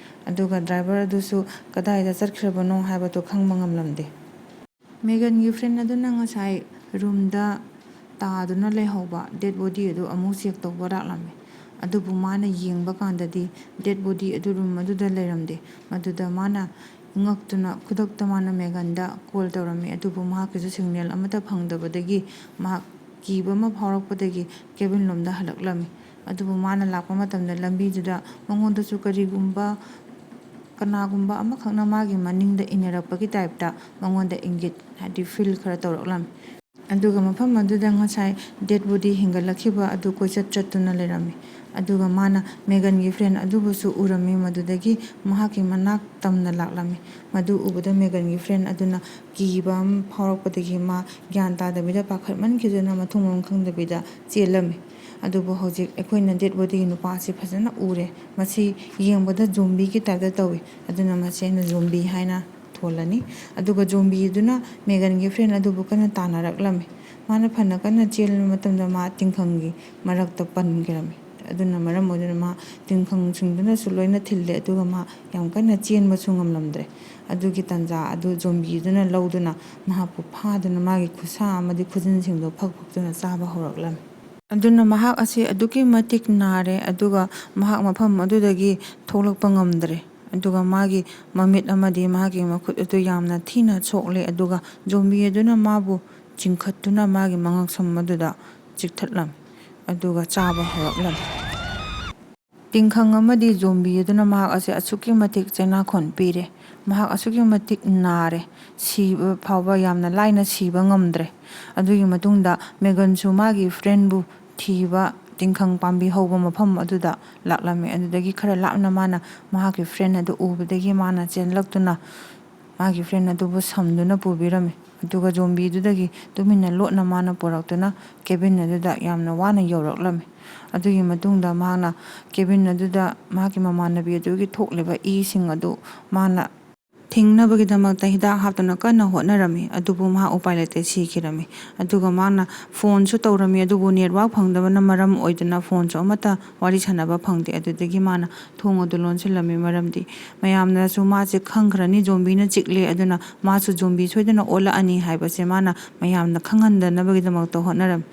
ꯑꯗꯨꯒ driver ꯑꯗꯨꯁꯨ ꯀꯗꯥꯏꯗ ꯆꯠꯈ꯭ꯔꯕꯅꯣ ꯍꯥꯏꯕꯗꯨ ꯈꯪꯕ ꯉꯝꯂꯝꯗꯦ꯫ ꯃꯦꯒꯟꯒꯤ friend ꯑꯗꯨꯅ ꯉꯁꯥꯏ roomꯗ ꯇꯥꯗꯨꯅ ꯂꯩꯍꯧꯕ dead body ꯑꯗꯨ ꯑꯃꯨꯛ check ꯇꯧꯕ ꯂꯥꯛꯂꯝꯃꯤ꯫ ꯑꯗꯨꯕꯨ ꯃꯥꯅ ꯌꯦꯡꯕ ꯀꯥꯟꯗꯗꯤ dead body ꯑꯗꯨ room ꯑꯗꯨꯗ ꯂꯩꯔꯝꯗꯦ꯫ ꯃꯗꯨꯗ ꯃꯥꯅ ꯉꯛꯇꯨꯅ ꯈꯨꯗꯛꯇ ꯃꯥꯅ ꯃꯦꯒꯟꯗ call ꯇꯧꯔꯝꯃꯤ꯫ ꯑꯗꯨꯕꯨ ꯃꯍꯥꯛꯀꯤꯁꯨ signal ꯑꯃꯠꯇ ꯐꯪꯗꯕꯗꯒꯤ ꯃꯍꯥꯛ ꯀꯤꯕ ꯑꯃ ꯐꯥꯎꯔꯛꯄꯗꯒꯤ cabin ꯂꯣꯝꯗ ꯍꯜꯂꯛꯂꯝꯃꯤ꯫ ꯑꯗꯨꯕꯨ ꯃꯥꯅ ꯂꯥꯛꯄ ꯃꯇꯝꯗ ꯂꯝꯕꯤꯗꯨꯗ ꯃꯉꯣꯟꯗꯁꯨ ꯀꯔꯤꯒꯨꯝꯕ, ꯀꯅꯥꯒꯨꯝꯕ ꯑꯃꯈꯛꯅ ꯃꯥꯒꯤ ꯃꯅꯤꯡꯗ ꯏꯟꯅꯔꯛꯄꯒꯤ typeꯇ ꯃꯉꯣꯟꯗ ꯏꯪꯒꯤꯠ, ꯍꯥꯏꯗꯤ feel ꯈꯔ ꯇꯧꯔꯛꯂꯝꯃꯤ꯫ ꯑꯗꯨꯒ ꯃꯐꯝ ꯑꯗꯨꯗ ꯉꯁꯥꯏ dead body ꯍꯦꯟꯒꯠꯂꯛꯈꯤꯕ ꯑꯗꯨ ꯀꯣꯏꯆꯠ ꯆꯠꯇꯨꯅ ꯂꯩꯔꯝꯃꯤ꯫ ꯑꯗꯨꯒ ꯃꯥꯅ ꯃꯦꯒꯟꯒꯤ friend ꯑꯗꯨꯕꯨꯁꯨ ꯎꯔꯝꯃꯤ꯫ ꯃꯗꯨꯗꯒꯤ ꯃꯍꯥꯛꯀꯤ ꯃꯅꯥꯛ ꯇꯝꯅ ꯂꯥꯛꯂꯝꯃꯤ꯫ ꯃꯗꯨ ꯎꯕꯗ ꯃꯦꯒꯟꯒꯤ friend ꯑꯗꯨꯅ ꯀꯤꯕ ꯑꯃ ꯐꯥꯎꯔꯛꯄꯗꯒꯤ ꯃꯥ ꯒ꯭ꯌꯥꯟ ꯇꯥꯗꯕꯤꯗ, ꯄꯥꯈꯠꯃꯟꯈꯤꯗꯨꯅ ꯃꯊꯣꯡ ꯃꯔꯝ ꯈꯪꯗꯕꯤꯗ ꯆꯦꯜꯂꯝꯃꯤ꯫ ꯑꯗꯨꯕꯨ ꯍꯧꯖꯤꯛ ꯑꯩꯈꯣꯏꯅ dead bodyꯒꯤ ꯅꯨꯄꯥ ꯑꯁꯤ ꯐꯖꯅ ꯎꯔꯦ꯫ ꯃꯁꯤ ꯌꯦꯡꯕꯗ zombieꯒꯤ typeꯇ ꯇꯧꯏ꯫ ꯑꯗꯨꯅ ꯃꯁꯤ ꯑꯩꯅ zombie ꯍꯥꯏꯅ ꯊꯣꯜꯂꯅꯤ꯫ ꯑꯗꯨꯒ zombie ꯑꯗꯨꯅ ꯃꯦꯒꯟꯒꯤ friend ꯑꯗꯨꯕꯨ ꯀꯟꯅ ꯇꯥꯟꯅꯔꯛꯂꯝꯃꯤ꯫ ꯃꯥꯅ ꯐꯅ ꯀꯟꯅ ꯆꯦꯜꯂꯕ ꯃꯇꯝꯗ ꯃꯥ ꯇꯤꯡꯈꯪꯒꯤ ꯃꯔꯛꯇ ꯄꯟꯈꯤꯔꯝꯃꯤ꯫ ꯑꯗꯨꯅ ꯃꯔꯝ ꯑꯣꯏꯗꯨꯅ ꯃꯥ ꯇꯤꯡꯈꯪꯁꯤꯡꯗꯨꯅꯁꯨ ꯂꯣꯏꯅ ꯊꯤꯜꯂꯦ, ꯑꯗꯨꯒ ꯃꯥ ꯌꯥꯝ ꯀꯟꯅ ꯆꯦꯟꯕꯁꯨ ꯉꯝꯂꯝꯗ꯭ꯔꯦ꯫ ꯑꯗꯨꯒꯤ ꯇꯥꯟꯖꯥ ꯑꯗꯨ zombie ꯑꯗꯨꯅ ꯂꯧꯗꯨꯅ ꯃꯍꯥꯛꯄꯨ ꯐꯥꯗꯨꯅ ꯃꯥꯒꯤ ꯈꯨꯠꯁꯥ ꯑꯃꯗꯤ ꯈꯨꯖꯤꯟꯁꯤꯡꯗꯨ ꯐꯛ ꯐꯛꯇꯨꯅ ꯆꯥꯕ ꯍꯧꯔꯛꯂꯝꯃꯤ꯫ ꯑꯗꯨꯅ ꯃꯍꯥꯛ ꯑꯁꯤ ꯑꯗꯨꯛꯀꯤ ꯃꯇꯤꯛ ꯅꯥꯔꯦ, ꯑꯗꯨꯒ ꯃꯍꯥꯛ ꯃꯐꯝ ꯑꯗꯨꯗꯒꯤ ꯊꯣꯛꯂꯛꯄ ꯉꯝꯗ꯭ꯔꯦ꯫ ꯑꯗꯨꯒ ꯃꯥꯒꯤ ꯃꯃꯤꯠ ꯑꯃꯗꯤ ꯃꯍꯥꯛꯀꯤ ꯃꯈꯨꯠ ꯑꯗꯨ ꯌꯥꯝꯅ ꯊꯤꯅ ꯁꯣꯛꯂꯦ, ꯑꯗꯨꯒ zombie ꯑꯗꯨꯅ ꯃꯥꯕꯨ ꯆꯤꯡꯈꯠꯇꯨꯅ ꯃꯥꯒꯤ ꯃꯉꯛꯁꯝ ꯑꯗꯨꯗ ꯆꯤꯛꯊꯠꯂꯝꯃꯤ, ꯑꯗꯨꯒ ꯆꯥꯕ ꯍꯧꯔꯛꯂꯝꯃꯤ꯫ ꯇꯤꯡꯈꯪ ꯑꯃꯗꯤ zombie ꯑꯗꯨꯅ ꯃꯍꯥꯛ ꯑꯁꯤ ꯑꯁꯨꯛꯀꯤ ꯃꯇꯤꯛ ꯆꯩꯅꯥꯈꯣꯟ ꯄꯤꯔꯦ꯫ ꯃꯍꯥꯛ ꯑꯁꯨꯛꯀꯤ ꯃꯇꯤꯛ ꯅꯥꯔꯦ, ꯁꯤꯕ ꯐꯥꯎꯕ ꯌꯥꯝꯅ ꯂꯥꯏꯅ ꯁꯤꯕ ꯉꯝꯗ꯭ꯔꯦ꯫ ꯑꯗꯨꯒꯤ ꯃꯇꯨꯡꯗ ꯃꯦꯒꯟꯁꯨ ꯃꯥꯒꯤ ꯐ꯭ꯔꯦꯟꯕꯨ ꯊꯤꯕ ꯇꯤꯡꯈꯪ ꯄꯥꯝꯕꯤ ꯍꯧꯕ ꯃꯐꯝ ꯑꯗꯨꯗ ꯂꯥꯛꯂꯝꯃꯤ꯫ ꯑꯗꯨꯗꯒꯤ ꯈꯔ ꯂꯥꯞꯅ ꯃꯥꯅ ꯃꯍꯥꯛꯀꯤ ꯐ꯭ꯔꯦꯟ ꯑꯗꯨ ꯎꯕꯗꯒꯤ ꯃꯥꯅ ꯆꯦꯟꯂꯛꯇꯨꯅ ꯃꯥꯒꯤ ꯐ꯭ꯔꯦꯟ ꯑꯗꯨꯕꯨ ꯁꯝꯗꯨꯅ ꯄꯨꯕꯤꯔꯝꯃꯤ꯫ ꯑꯗꯨꯒ ꯖꯣꯝꯕꯤꯗꯨꯗꯒꯤ ꯇꯨꯃꯤꯟꯅ ꯂꯣꯠꯅ ꯃꯥꯅ ꯄꯨꯔꯛꯇꯨꯅ ꯀꯦꯕꯤꯟ ꯑꯗꯨꯗ ꯌꯥꯝꯅ ꯋꯥꯅ ꯌꯧꯔꯛꯂꯝꯃꯤ꯫ ꯑꯗꯨꯒꯤ ꯃꯇꯨꯡꯗ ꯃꯍꯥꯛꯅ ꯀꯦꯕꯤꯟ ꯑꯗꯨꯗ ꯃꯍꯥꯛꯀꯤ ꯃꯃꯥꯟꯅꯕꯤ ꯑꯗꯨꯒꯤ ꯊꯣꯛꯂꯤꯕ ꯏꯁꯤꯡ ꯑꯗꯨ ꯃꯥꯅ ꯊꯤꯡꯅꯕꯒꯤꯗꯃꯛꯇ ꯍꯤꯗꯥꯛ ꯍꯥꯞꯇꯨꯅ ꯀꯟꯅ ꯍꯣꯠꯅꯔꯝꯃꯤ, ꯑꯗꯨꯕꯨ ꯃꯍꯥꯛ ꯎꯄꯥꯏ ꯂꯩꯇꯦ, ꯁꯤꯈꯤꯔꯝꯃꯤ꯫ ꯑꯗꯨꯒ ꯃꯥꯅ ꯐꯣꯟꯁꯨ ꯇꯧꯔꯝꯃꯤ, ꯑꯗꯨꯕꯨ ꯅꯦꯠꯋꯥꯛ ꯐꯪꯗꯕꯅ ꯃꯔꯝ ꯑꯣꯏꯗꯨꯅ ꯐꯣꯟꯁꯨ ꯑꯃꯠꯇ ꯋꯥꯔꯤ ꯁꯥꯟꯅꯕ ꯐꯪꯗꯦ꯫ ꯑꯗꯨꯗꯒꯤ ꯃꯥꯅ ꯊꯣꯡ ꯑꯗꯨ ꯂꯣꯟꯁꯤꯜꯂꯝꯃꯤ, ꯃꯔꯝꯗꯤ ꯃꯌꯥꯝꯅꯁꯨ ꯃꯥꯁꯦ ꯈꯪꯈ꯭ꯔꯅꯤ, ꯖꯣꯝꯕꯤꯅ ꯆꯤꯛꯂꯦ, ꯑꯗꯨꯅ ꯃꯥꯁꯨ ꯖꯣꯝꯕꯤ ꯁꯣꯏꯗꯅ ꯑꯣꯜꯂꯛꯑꯅꯤ ꯍꯥꯏꯕꯁꯦ ꯃꯥꯅ ꯃꯌꯥꯝꯅ ꯈꯪꯍꯟꯗꯅꯕꯒꯤꯗꯃꯛꯇ ꯍꯣꯠꯅꯔꯝꯃꯤ꯫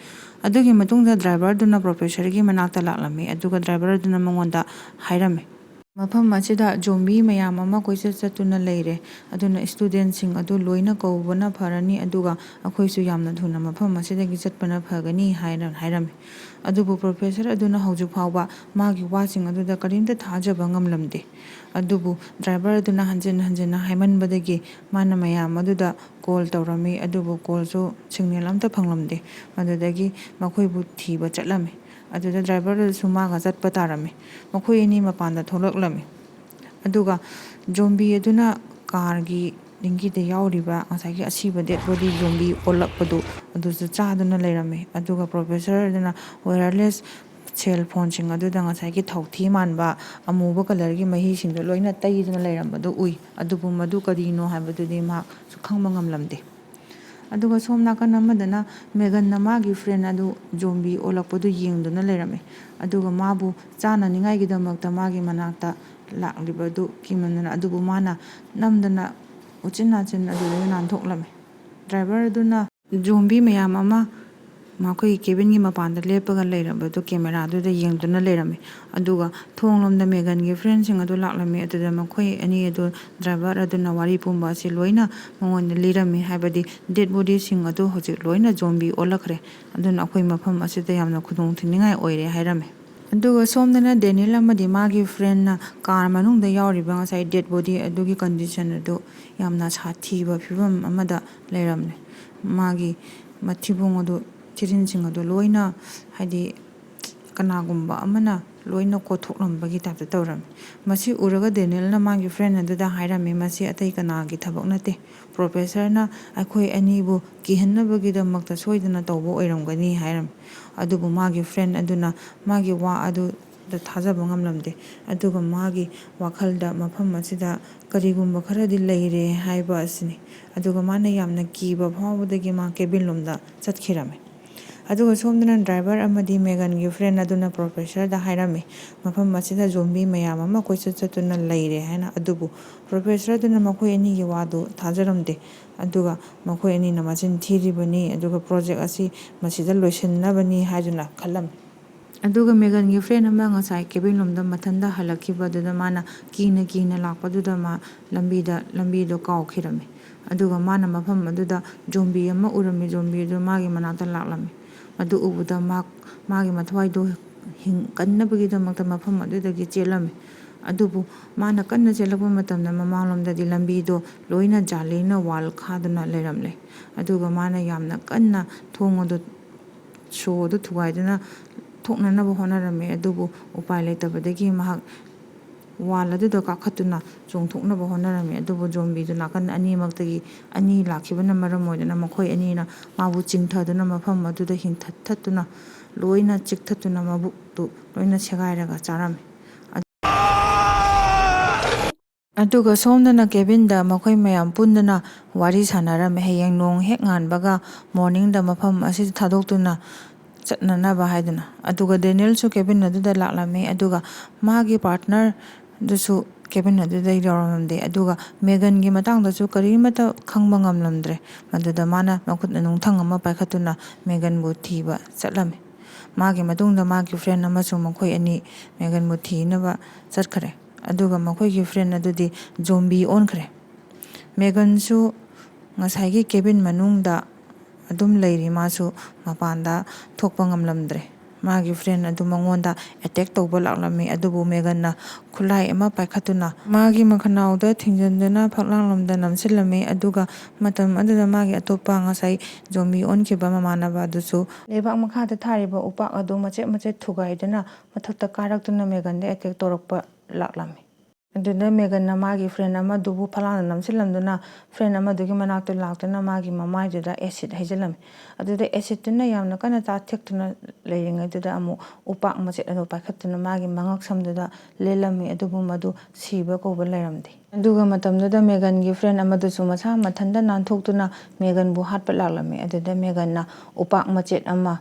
ꯑꯗꯨꯒꯤ ꯃꯇꯨꯡꯗ ꯗ꯭ꯔꯥꯏꯚꯔꯗꯨꯅ ꯄ꯭ꯔꯣꯐꯦꯁꯔꯒꯤ ꯃꯅꯥꯛꯇ ꯂꯥꯛꯂꯝꯃꯤ, ꯑꯗꯨꯒ ꯗ꯭ꯔꯥꯏꯚꯔ ꯑꯗꯨꯅ ꯃꯉꯣꯟꯗ ꯍꯥꯏꯔꯝꯃꯤ, "ꯃꯐꯝ ꯑꯁꯤꯗ ꯖꯣꯝꯕꯤ ꯃꯌꯥꯝ ꯑꯃ ꯀꯣꯏꯆꯠ ꯆꯠꯇꯨꯅ ꯂꯩꯔꯦ, ꯑꯗꯨꯅ ꯁ꯭ꯇꯨꯗꯦꯟꯁꯤꯡ ꯑꯗꯨ ꯂꯣꯏꯅ ꯀꯧꯕꯅ ꯐꯔꯅꯤ, ꯑꯗꯨꯒ ꯑꯩꯈꯣꯏꯁꯨ ꯌꯥꯝꯅ ꯊꯨꯅ ꯃꯐꯝ ꯑꯁꯤꯗꯒꯤ ꯆꯠꯄꯅ ꯐꯒꯅꯤ" ꯍꯥꯏꯅ ꯍꯥꯏꯔꯝꯃꯤ꯫ ꯑꯗꯨꯕꯨ ꯄ꯭ꯔꯣꯐꯦꯁꯔ ꯑꯗꯨꯅ ꯍꯧꯖꯤꯛ ꯐꯥꯎꯕ ꯃꯥꯒꯤ ꯋꯥꯁꯤꯡ ꯑꯗꯨꯗ ꯀꯔꯤꯝꯇ ꯊꯥꯖꯕ ꯉꯝꯂꯝꯗꯦ꯫ ꯑꯗꯨꯕꯨ ꯗ꯭ꯔꯥꯏꯚꯔ ꯑꯗꯨꯅ ꯍꯟꯖꯤꯟ ꯍꯟꯖꯤꯟꯅ ꯍꯥꯏꯃꯟꯕꯗꯒꯤ ꯃꯥꯅ ꯃꯌꯥꯝ ꯑꯗꯨꯗ ꯀꯣꯜ ꯇꯧꯔꯝꯃꯤ, ꯑꯗꯨꯕꯨ ꯀꯣꯜꯁꯨ ꯁꯤꯒꯅꯦꯜ ꯑꯝꯇ ꯐꯪꯂꯝꯗꯦ꯫ ꯃꯗꯨꯗꯒꯤ ꯃꯈꯣꯏꯕꯨ ꯊꯤꯕ ꯆꯠꯂꯝꯃꯤ꯫ ꯑꯗꯨꯗ ꯗ꯭ꯔꯥꯏꯚꯔ ꯑꯗꯨꯁꯨ ꯃꯥꯒ ꯆꯠꯄ ꯇꯥꯔꯝꯃꯤ꯫ ꯃꯈꯣꯏ ꯑꯅꯤ ꯃꯄꯥꯟꯗ ꯊꯣꯛꯂꯛꯂꯝꯃꯤ꯫ ꯑꯗꯨꯒ ꯖꯣꯝꯕꯤ ꯑꯗꯨꯅ ꯀꯥꯔꯒꯤ ꯗꯤꯡꯒꯤꯗ ꯌꯥꯎꯔꯤꯕ ꯉꯁꯥꯏꯒꯤ ꯑꯁꯤꯕ ꯗꯦꯗ ꯕꯣꯗꯤ ꯖꯣꯝꯕꯤ ꯑꯣꯜꯂꯛꯄꯗꯨ ꯑꯗꯨꯁꯨ ꯆꯥꯗꯨꯅ ꯂꯩꯔꯝꯃꯤ꯫ ꯑꯗꯨꯒ ꯄ꯭ꯔꯣꯐꯦꯁꯔ ꯑꯗꯨꯅ ꯋꯥꯌꯔꯂꯦꯁ ꯁꯦꯜ ꯐꯣꯟꯁꯤꯡ ꯑꯗꯨꯗ ꯉꯁꯥꯏꯒꯤ ꯊꯥꯎꯊꯤ ꯃꯥꯟꯕ ꯑꯃꯨꯕ ꯀꯂꯔꯒꯤ ꯃꯍꯤꯁꯤꯡꯗꯣ ꯂꯣꯏꯅ ꯇꯩꯗꯨꯅ ꯂꯩꯔꯝꯕꯗꯨ ꯎꯏ꯫ ꯑꯗꯨꯕꯨ ꯃꯗꯨ ꯀꯔꯤꯅꯣ ꯍꯥꯏꯕꯗꯨꯗꯤ ꯃꯍꯥꯛꯁꯨ ꯈꯪꯕ ꯉꯝꯂꯝꯗꯦ꯫ ꯑꯗꯨꯒ ꯁꯣꯝ ꯅꯥꯀꯟ ꯑꯃꯗꯅ ꯃꯦꯒꯟꯅ ꯃꯥꯒꯤ ꯐ꯭ꯔꯦꯟ ꯑꯗꯨ ꯖꯣꯝꯕꯤ ꯑꯣꯜꯂꯛꯄꯗꯨ ꯌꯦꯡꯗꯨꯅ ꯂꯩꯔꯝꯃꯤ꯫ ꯑꯗꯨꯒ ꯃꯥꯕꯨ ꯆꯥꯅꯅꯤꯡꯉꯥꯏꯒꯤꯗꯃꯛꯇ ꯃꯥꯒꯤ ꯃꯅꯥꯛꯇ ꯂꯥꯛꯂꯤꯕꯗꯨ ꯀꯤꯃꯟꯗꯅ, ꯑꯗꯨꯕꯨ ꯃꯥꯅ ꯅꯝꯗꯅ ꯎꯆꯤꯟ ꯅꯥꯆꯤꯟ ꯑꯗꯨꯗꯒꯤ ꯅꯥꯟꯊꯣꯛꯂꯝꯃꯤ꯫ ꯗ꯭ꯔꯥꯏꯚꯔ ꯑꯗꯨꯅ ꯖꯣꯝꯕꯤ ꯃꯌꯥꯝ ꯑꯃ ꯃꯈꯣꯏꯒꯤ ꯀꯦꯕꯤꯟꯒꯤ ꯃꯄꯥꯟꯗ ꯂꯦꯞꯄꯒ ꯂꯩꯔꯝꯕꯗꯨ ꯀꯦꯃꯦꯔꯥꯗꯨꯗ ꯌꯦꯡꯗꯨꯅ ꯂꯩꯔꯝꯃꯤ꯫ ꯑꯗꯨꯒ ꯊꯣꯡꯂꯣꯝꯗ ꯃꯦꯒꯟꯒꯤ ꯐ꯭ꯔꯦꯟꯁꯤꯡ ꯑꯗꯨ ꯂꯥꯛꯂꯝꯃꯤ꯫ ꯑꯗꯨꯗ ꯃꯈꯣꯏ ꯑꯅꯤ ꯑꯗꯨ, ꯗ꯭ꯔꯥꯏꯚꯔ ꯑꯗꯨꯅ ꯋꯥꯔꯤ ꯄꯨꯝꯕ ꯑꯁꯤ ꯂꯣꯏꯅ ꯃꯉꯣꯟꯗ ꯂꯤꯔꯝꯃꯤ, ꯍꯥꯏꯕꯗꯤ ꯗꯦꯗ ꯕꯣꯗꯤꯁꯤꯡ ꯑꯗꯨ ꯍꯧꯖꯤꯛ ꯂꯣꯏꯅ ꯖꯣꯝꯕꯤ ꯑꯣꯜꯂꯛꯈ꯭ꯔꯦ, ꯑꯗꯨꯅ ꯑꯩꯈꯣꯏ ꯃꯐꯝ ꯑꯁꯤꯗ ꯌꯥꯝꯅ ꯈꯨꯗꯣꯡ ꯊꯤꯅꯤꯡꯉꯥꯏ ꯑꯣꯏꯔꯦ ꯍꯥꯏꯔꯝꯃꯤ꯫ ꯑꯗꯨꯒ ꯁꯣꯝꯗꯅ ꯗꯦꯅꯤꯌꯦꯜ ꯑꯃꯗꯤ ꯃꯥꯒꯤ ꯐ꯭ꯔꯦꯟꯅ ꯀꯥꯔ ꯃꯅꯨꯡꯗ ꯌꯥꯎꯔꯤꯕ ꯉꯁꯥꯏ ꯗꯦꯗ ꯕꯣꯗꯤ ꯑꯗꯨꯒꯤ ꯀꯟꯗꯤꯁꯟ ꯑꯗꯨ ꯌꯥꯝꯅ ꯁꯥꯊꯤꯕ ꯐꯤꯕꯝ ꯑꯃꯗ ꯂꯩꯔꯝꯂꯦ꯫ ꯃꯥꯒꯤ ꯃꯊꯤꯕꯣꯡ ꯑꯗꯨ, ꯊꯤꯔꯤꯟꯁꯤꯡ ꯑꯗꯨ ꯂꯣꯏꯅ, ꯍꯥꯏꯗꯤ, ꯀꯅꯥꯒꯨꯝꯕ ꯑꯃꯅ ꯂꯣꯏꯅ ꯀꯣꯠꯊꯣꯛꯂꯝꯕꯒꯤ ꯇꯥꯏꯞꯇ ꯇꯧꯔꯝꯃꯤ꯫ ꯃꯁꯤ ꯎꯔꯒ ꯗꯦꯅꯤꯌꯦꯜꯅ ꯃꯥꯒꯤ ꯐ꯭ꯔꯦꯟ ꯑꯗꯨꯗ ꯍꯥꯏꯔꯝꯃꯤ, "ꯃꯁꯤ ꯑꯇꯩ ꯀꯅꯥꯒꯤ ꯊꯕꯛ ꯅꯠꯇꯦ, ꯄ꯭ꯔꯣꯐꯦꯁꯔꯅ ꯑꯩꯈꯣꯏ ꯑꯅꯤꯕꯨ ꯀꯤꯍꯟꯅꯕꯒꯤꯗꯃꯛꯇ ꯁꯣꯏꯗꯅ ꯇꯧꯕ ꯑꯣꯏꯔꯝꯒꯅꯤ" ꯍꯥꯏꯔꯝꯃꯤ꯫ ꯑꯗꯨꯕꯨ ꯃꯥꯒꯤ ꯐ꯭ꯔꯦꯟ ꯑꯗꯨꯅ ꯃꯥꯒꯤ ꯋꯥ ꯑꯗꯨꯗ ꯊꯥꯖꯕ ꯉꯝꯂꯝꯗꯦ꯫ ꯑꯗꯨꯒ ꯃꯥꯒꯤ ꯋꯥꯈꯜꯗ ꯃꯐꯝ ꯑꯁꯤꯗ ꯀꯔꯤꯒꯨꯝꯕ ꯈꯔꯗꯤ ꯂꯩꯔꯦ ꯍꯥꯏꯕ ꯑꯁꯤꯅꯤ꯫ ꯑꯗꯨꯒ ꯃꯥꯅ ꯌꯥꯝꯅ ꯀꯤꯕ ꯐꯥꯎꯕꯗꯒꯤ ꯃꯥ ꯀꯦꯕꯤꯟ ꯂꯣꯝꯗ ꯆꯠꯈꯤꯔꯝꯃꯤ꯫ ꯑꯗꯨꯒ ꯁꯣꯝꯗꯅ ꯗ꯭ꯔꯥꯏꯚꯔ ꯑꯃꯗꯤ ꯃꯦꯒꯟꯒꯤ ꯐ꯭ꯔꯦꯟ ꯑꯗꯨꯅ ꯄ꯭ꯔꯣꯐꯦꯁꯔꯗ ꯍꯥꯏꯔꯝꯃꯤ, "ꯃꯐꯝ ꯑꯁꯤꯗ ꯖꯣꯝꯕꯤ ꯃꯌꯥꯝ ꯑꯃ ꯀꯣꯏꯆꯠ ꯆꯠꯇꯨꯅ ꯂꯩꯔꯦ" ꯍꯥꯏꯅ꯫ ꯑꯗꯨꯕꯨ ꯄ꯭ꯔꯣꯐꯦꯁꯔ ꯑꯗꯨꯅ ꯃꯈꯣꯏ ꯑꯅꯤꯒꯤ ꯋꯥꯗꯨ ꯊꯥꯖꯔꯝꯗꯦ꯫ ꯑꯗꯨꯒ ꯃꯈꯣꯏ ꯑꯅꯤꯅ ꯃꯆꯤꯟ ꯊꯤꯔꯤꯕꯅꯤ, ꯑꯗꯨꯒ ꯄ꯭ꯔꯣꯖꯦꯛ ꯑꯁꯤ ꯃꯁꯤꯗ ꯂꯣꯏꯁꯤꯟꯅꯕꯅꯤ ꯍꯥꯏꯗꯨꯅ ꯈꯜꯂꯝꯃꯤ꯫ ꯑꯗꯨꯒ ꯃꯦꯒꯟꯒꯤ ꯐ꯭ꯔꯦꯟ ꯑꯃ ꯉꯁꯥꯏ ꯀꯦꯕꯤꯟ ꯂꯣꯝꯗ ꯃꯊꯟꯇ ꯍꯜꯂꯛꯈꯤꯕꯗꯨꯗ ꯃꯥꯅ ꯀꯤꯅ ꯀꯤꯅ ꯂꯥꯛꯄꯗꯨꯗ ꯃꯥ ꯂꯝꯕꯤꯗ, ꯂꯝꯕꯤꯗꯣ ꯀꯥꯎꯈꯤꯔꯝꯃꯤ꯫ ꯑꯗꯨꯒ ꯃꯥꯅ ꯃꯐꯝ ꯑꯗꯨꯗ ꯖꯣꯝꯕꯤ ꯑꯃ ꯎꯔꯝꯃꯤ꯫ ꯖꯣꯝꯕꯤ ꯑꯗꯨ ꯃꯥꯒꯤ ꯃꯅꯥꯛꯇ ꯂꯥꯛꯂꯝꯃꯤ꯫ ꯃꯗꯨ ꯎꯕꯗ ꯃꯥ, ꯃꯥꯒꯤ ꯃꯊ꯭ꯋꯥꯏꯗꯣ ꯍꯤꯡ-, ꯀꯟꯅꯕꯒꯤꯗꯃꯛꯇ ꯃꯐꯝ ꯑꯗꯨꯗꯒꯤ ꯆꯦꯜꯂꯝꯃꯤ꯫ ꯑꯗꯨꯕꯨ ꯃꯥꯅ ꯀꯟꯅ ꯆꯦꯜꯂꯛꯄ ꯃꯇꯝꯗ ꯃꯃꯥꯡꯂꯣꯝꯗꯗꯤ ꯂꯝꯕꯤꯗꯣ ꯂꯣꯏꯅ ꯖꯥꯂꯤꯅ ꯋꯥꯜ ꯈꯥꯗꯨꯅ ꯂꯩꯔꯝꯂꯦ꯫ ꯑꯗꯨꯒ ꯃꯥꯅ ꯌꯥꯝꯅ ꯀꯟꯅ ꯊꯣꯡ ꯑꯗꯨ, ꯁꯣ ꯑꯗꯨ ꯊꯨꯒꯥꯏꯗꯨꯅ ꯊꯣꯛꯅꯅꯕ ꯍꯣꯠꯅꯔꯝꯃꯤ꯫ ꯑꯗꯨꯕꯨ ꯎꯄꯥꯏ ꯂꯩꯇꯕꯗꯒꯤ ꯃꯍꯥꯛ ꯋꯥꯜ ꯑꯗꯨꯗ ꯀꯥꯈꯠꯇꯨꯅ ꯆꯣꯡꯊꯣꯛꯅꯕ ꯍꯣꯠꯅꯔꯝꯃꯤ꯫ ꯑꯗꯨꯕꯨ ꯖꯣꯝꯕꯤꯗꯨ ꯅꯥꯀꯟ ꯑꯅꯤꯃꯛꯇꯒꯤ ꯑꯅꯤ ꯂꯥꯛꯈꯤꯕꯅ ꯃꯔꯝ ꯑꯣꯏꯗꯨꯅ ꯃꯈꯣꯏ ꯑꯅꯤꯅ ꯃꯥꯕꯨ ꯆꯤꯡꯊꯗꯨꯅ ꯃꯐꯝ ꯑꯗꯨꯗ ꯍꯤꯡꯊꯠ ꯊꯠꯇꯨꯅ ꯂꯣꯏꯅ ꯆꯤꯛꯊꯠꯇꯨꯅ ꯃꯕꯨꯛꯇꯨ ꯂꯣꯏꯅ ꯁꯦꯒꯥꯏꯔꯒ ꯆꯥꯔꯝꯃꯤ꯫ ꯑꯗꯨꯒ ꯁꯣꯝꯗꯅ ꯀꯦꯕꯤꯟꯗ ꯃꯈꯣꯏ ꯃꯌꯥꯝ ꯄꯨꯟꯗꯨꯅ ꯋꯥꯔꯤ ꯁꯥꯟꯅꯔꯝꯃꯤ꯫ ꯍꯌꯦꯡ ꯅꯣꯡ ꯍꯦꯛ ꯉꯥꯟꯕꯒ ꯃꯣꯔꯅꯤꯡꯗ ꯃꯐꯝ ꯑꯁꯤꯗ ꯊꯥꯗꯣꯛꯇꯨꯅ ꯆꯠꯅꯅꯕ ꯍꯥꯏꯗꯨꯅ꯫ ꯑꯗꯨꯒ ꯗꯦꯅꯤꯌꯦꯜꯁꯨ ꯀꯦꯕꯤꯟ ꯑꯗꯨꯗ ꯂꯥꯛꯂꯝꯃꯤ꯫ ꯑꯗꯨꯒ ꯃꯥꯒꯤ ꯄꯥꯔꯠꯅꯔꯗꯨꯁꯨ ꯀꯦꯕꯤꯟ ꯑꯗꯨꯗ ꯌꯧꯔꯝꯂꯝꯗꯦ꯫ ꯑꯗꯨꯒ ꯃꯦꯒꯟꯒꯤ ꯃꯇꯥꯡꯗꯁꯨ ꯀꯔꯤꯃꯠꯇ ꯈꯪꯕ ꯉꯝꯂꯝꯗ꯭ꯔꯦ꯫ ꯃꯗꯨꯗ ꯃꯥꯅ ꯃꯈꯨꯠꯅ ꯅꯨꯡꯊꯪ ꯑꯃ ꯄꯥꯏꯈꯠꯇꯨꯅ ꯃꯦꯒꯟꯕꯨ ꯊꯤꯕ ꯆꯠꯂꯝꯃꯤ꯫ ꯃꯥꯒꯤ ꯃꯇꯨꯡꯗ ꯃꯥꯒꯤ ꯐ꯭ꯔꯦꯟ ꯑꯃꯁꯨ ꯃꯈꯣꯏ ꯑꯅꯤ ꯃꯦꯒꯟꯕꯨ ꯊꯤꯅꯕ ꯆꯠꯈ꯭ꯔꯦ꯫ ꯑꯗꯨꯒ ꯃꯈꯣꯏꯒꯤ ꯐ꯭ꯔꯦꯟ ꯑꯗꯨꯗꯤ ꯖꯣꯝꯕꯤ ꯑꯣꯟꯈ꯭ꯔꯦ꯫ ꯃꯦꯒꯟꯁꯨ ꯉꯁꯥꯏꯒꯤ ꯀꯦꯕꯤꯟ ꯃꯅꯨꯡꯗ ꯑꯗꯨꯝ ꯂꯩꯔꯤ, ꯃꯥꯁꯨ ꯃꯄꯥꯟꯗ ꯊꯣꯛꯄ ꯉꯝꯂꯝꯗ꯭ꯔꯦ꯫ ꯃꯥꯒꯤ ꯐ꯭ꯔꯦꯟ ꯑꯗꯨ ꯃꯉꯣꯟꯗ ꯑꯦꯇꯦꯛ ꯇꯧꯕ ꯂꯥꯛꯂꯝꯃꯤ꯫ ꯑꯗꯨꯕꯨ ꯃꯦꯒꯟꯅ ꯈꯨꯠꯂꯥꯏ ꯑꯃ ꯄꯥꯏꯈꯠꯇꯨꯅ ꯃꯥꯒꯤ ꯃꯈꯅꯥꯎꯗ ꯊꯤꯡꯖꯤꯟꯗꯨꯅ ꯐꯛꯂꯥꯡꯂꯣꯝꯗ ꯅꯝꯁꯤꯜꯂꯝꯃꯤ꯫ ꯑꯗꯨꯒ ꯃꯇꯝ ꯑꯗꯨꯗ ꯃꯥꯒꯤ ꯑꯇꯣꯞꯄ ꯉꯁꯥꯏ ꯖꯣꯝꯕꯤ ꯑꯣꯟꯈꯤꯕ ꯃꯃꯥꯟꯅꯕ ꯑꯗꯨꯁꯨ ꯂꯩꯕꯥꯛ ꯃꯈꯥꯗ ꯊꯥꯔꯤꯕ ꯎꯄꯥꯛ ꯑꯗꯨ ꯃꯆꯦꯠ ꯃꯆꯦꯠ ꯊꯨꯒꯥꯏꯗꯨꯅ ꯃꯊꯛꯇ ꯀꯥꯔꯛꯇꯨꯅ ꯃꯦꯒꯟꯗ ꯑꯦꯇꯦꯛ ꯇꯧꯔꯛꯄ ꯂꯥꯛꯂꯝꯃꯤ꯫ ꯑꯗꯨꯗ ꯃꯦꯒꯟꯅ ꯃꯥꯒꯤ ꯐ꯭ꯔꯦꯟ ꯑꯃꯗꯨꯕꯨ ꯐꯛꯂꯥꯡꯗ ꯅꯝꯁꯤꯜꯂꯝꯗꯨꯅ ꯐ꯭ꯔꯦꯟ ꯑꯃꯗꯨꯒꯤ ꯃꯅꯥꯛꯇ ꯂꯥꯛꯇꯨꯅ ꯃꯥꯒꯤ ꯃꯃꯥꯏꯗꯨꯗ ꯑꯦꯁꯤꯠ ꯍꯩꯖꯤꯜꯂꯝꯃꯤ꯫ ꯑꯗꯨꯗ ꯑꯦꯁꯤꯠꯇꯨꯅ ꯌꯥꯝꯅ ꯀꯟꯅ ꯆꯥꯊꯦꯛꯇꯨꯅ ꯂꯩꯔꯤꯉꯩꯗꯨꯗ ꯑꯃꯨꯛ ꯎꯄꯥꯛ ꯃꯆꯦꯠ ꯑꯗꯨ ꯄꯥꯏꯈꯠꯇꯨꯅ ꯃꯥꯒꯤ ꯃꯉꯛꯁꯝꯗꯨꯗ ꯂꯦꯜꯂꯝꯃꯤ꯫ ꯑꯗꯨꯕꯨ ꯃꯗꯨ ꯁꯤꯕ ꯀꯧꯕ ꯂꯩꯔꯝꯗꯦ꯫ ꯑꯗꯨꯒ ꯃꯇꯝꯗꯨꯗ ꯃꯦꯒꯟꯒꯤ ꯐ꯭ꯔꯦꯟ ꯑꯃꯗꯨꯁꯨ ꯃꯁꯥ ꯃꯊꯟꯇ ꯅꯥꯟꯊꯣꯛꯇꯨꯅ ꯃꯦꯒꯟꯕꯨ ꯍꯥꯠꯄ ꯂꯥꯛꯂꯝꯃꯤ꯫ ꯑꯗꯨꯗ ꯃꯦꯒꯟꯅ ꯎꯄꯥꯛ ꯃꯆꯦꯠ ꯑꯃ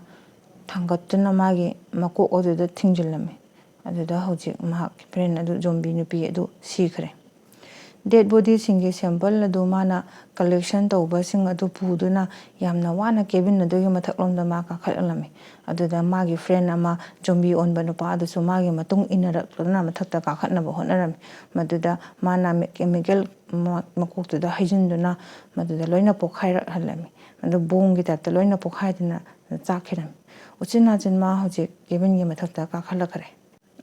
ꯊꯥꯡꯒꯠꯇꯨꯅ ꯃꯥꯒꯤ ꯃꯀꯣꯛ ꯑꯗꯨꯗ ꯊꯤꯡꯖꯤꯜꯂꯝꯃꯤ꯫ ꯑꯗꯨꯗ ꯍꯧꯖꯤꯛ ꯃꯍꯥꯛꯀꯤ ꯐ꯭ꯔꯦꯟ ꯑꯗꯨ ꯖꯣꯝꯕꯤ ꯅꯨꯄꯤ ꯑꯗꯨ ꯁꯤꯈ꯭ꯔꯦ꯫ ꯗꯦꯗ ꯕꯣꯗꯤꯁꯤꯡꯒꯤ ꯁꯦꯝꯄꯜ ꯑꯗꯨ ꯃꯥꯅ ꯀꯂꯦꯛꯁꯟ ꯇꯧꯕꯁꯤꯡ ꯑꯗꯨ ꯄꯨꯗꯨꯅ ꯌꯥꯝꯅ ꯋꯥꯅ ꯀꯦꯕꯤꯟ ꯑꯗꯨꯒꯤ ꯃꯊꯛꯂꯣꯝꯗ ꯃꯥ ꯀꯥꯈꯠꯂꯛꯂꯝꯃꯤ꯫ ꯑꯗꯨꯗ ꯃꯥꯒꯤ ꯐ꯭ꯔꯦꯟ ꯑꯃ ꯖꯣꯝꯕꯤ ꯑꯣꯟꯕ ꯅꯨꯄꯥ ꯑꯗꯨꯁꯨ ꯃꯥꯒꯤ ꯃꯇꯨꯡ ꯏꯟꯅꯔꯛꯇꯨꯅ ꯃꯊꯛꯇ ꯀꯥꯈꯠꯅꯕ ꯍꯣꯠꯅꯔꯝꯃꯤ꯫ ꯃꯗꯨꯗ ꯃꯥꯅ ꯃꯦ-, ꯀꯦꯃꯤꯀꯦꯜ ꯃ-, ꯃꯀꯣꯛꯇꯨꯗ ꯍꯩꯖꯤꯟꯗꯨꯅ ꯃꯗꯨꯗ ꯂꯣꯏꯅ ꯄꯣꯛꯈꯥꯏꯔꯛꯍꯜꯂꯝꯃꯤ꯫ ꯑꯗꯨ ꯕꯣꯝꯒꯤ ꯇꯥꯏꯞꯇ ꯂꯣꯏꯅ ꯄꯣꯛꯈꯥꯏꯗꯨꯅ ꯆꯥꯛꯈꯤꯔꯝꯃꯤ꯫ ꯎꯆꯤꯟ ꯅꯥꯆꯤꯟ ꯃꯥ ꯍꯧꯖꯤꯛ ꯀꯦꯕꯤꯟꯒꯤ ꯃꯊꯛꯇ ꯀꯥꯈꯠꯂꯛꯈ꯭ꯔꯦ꯫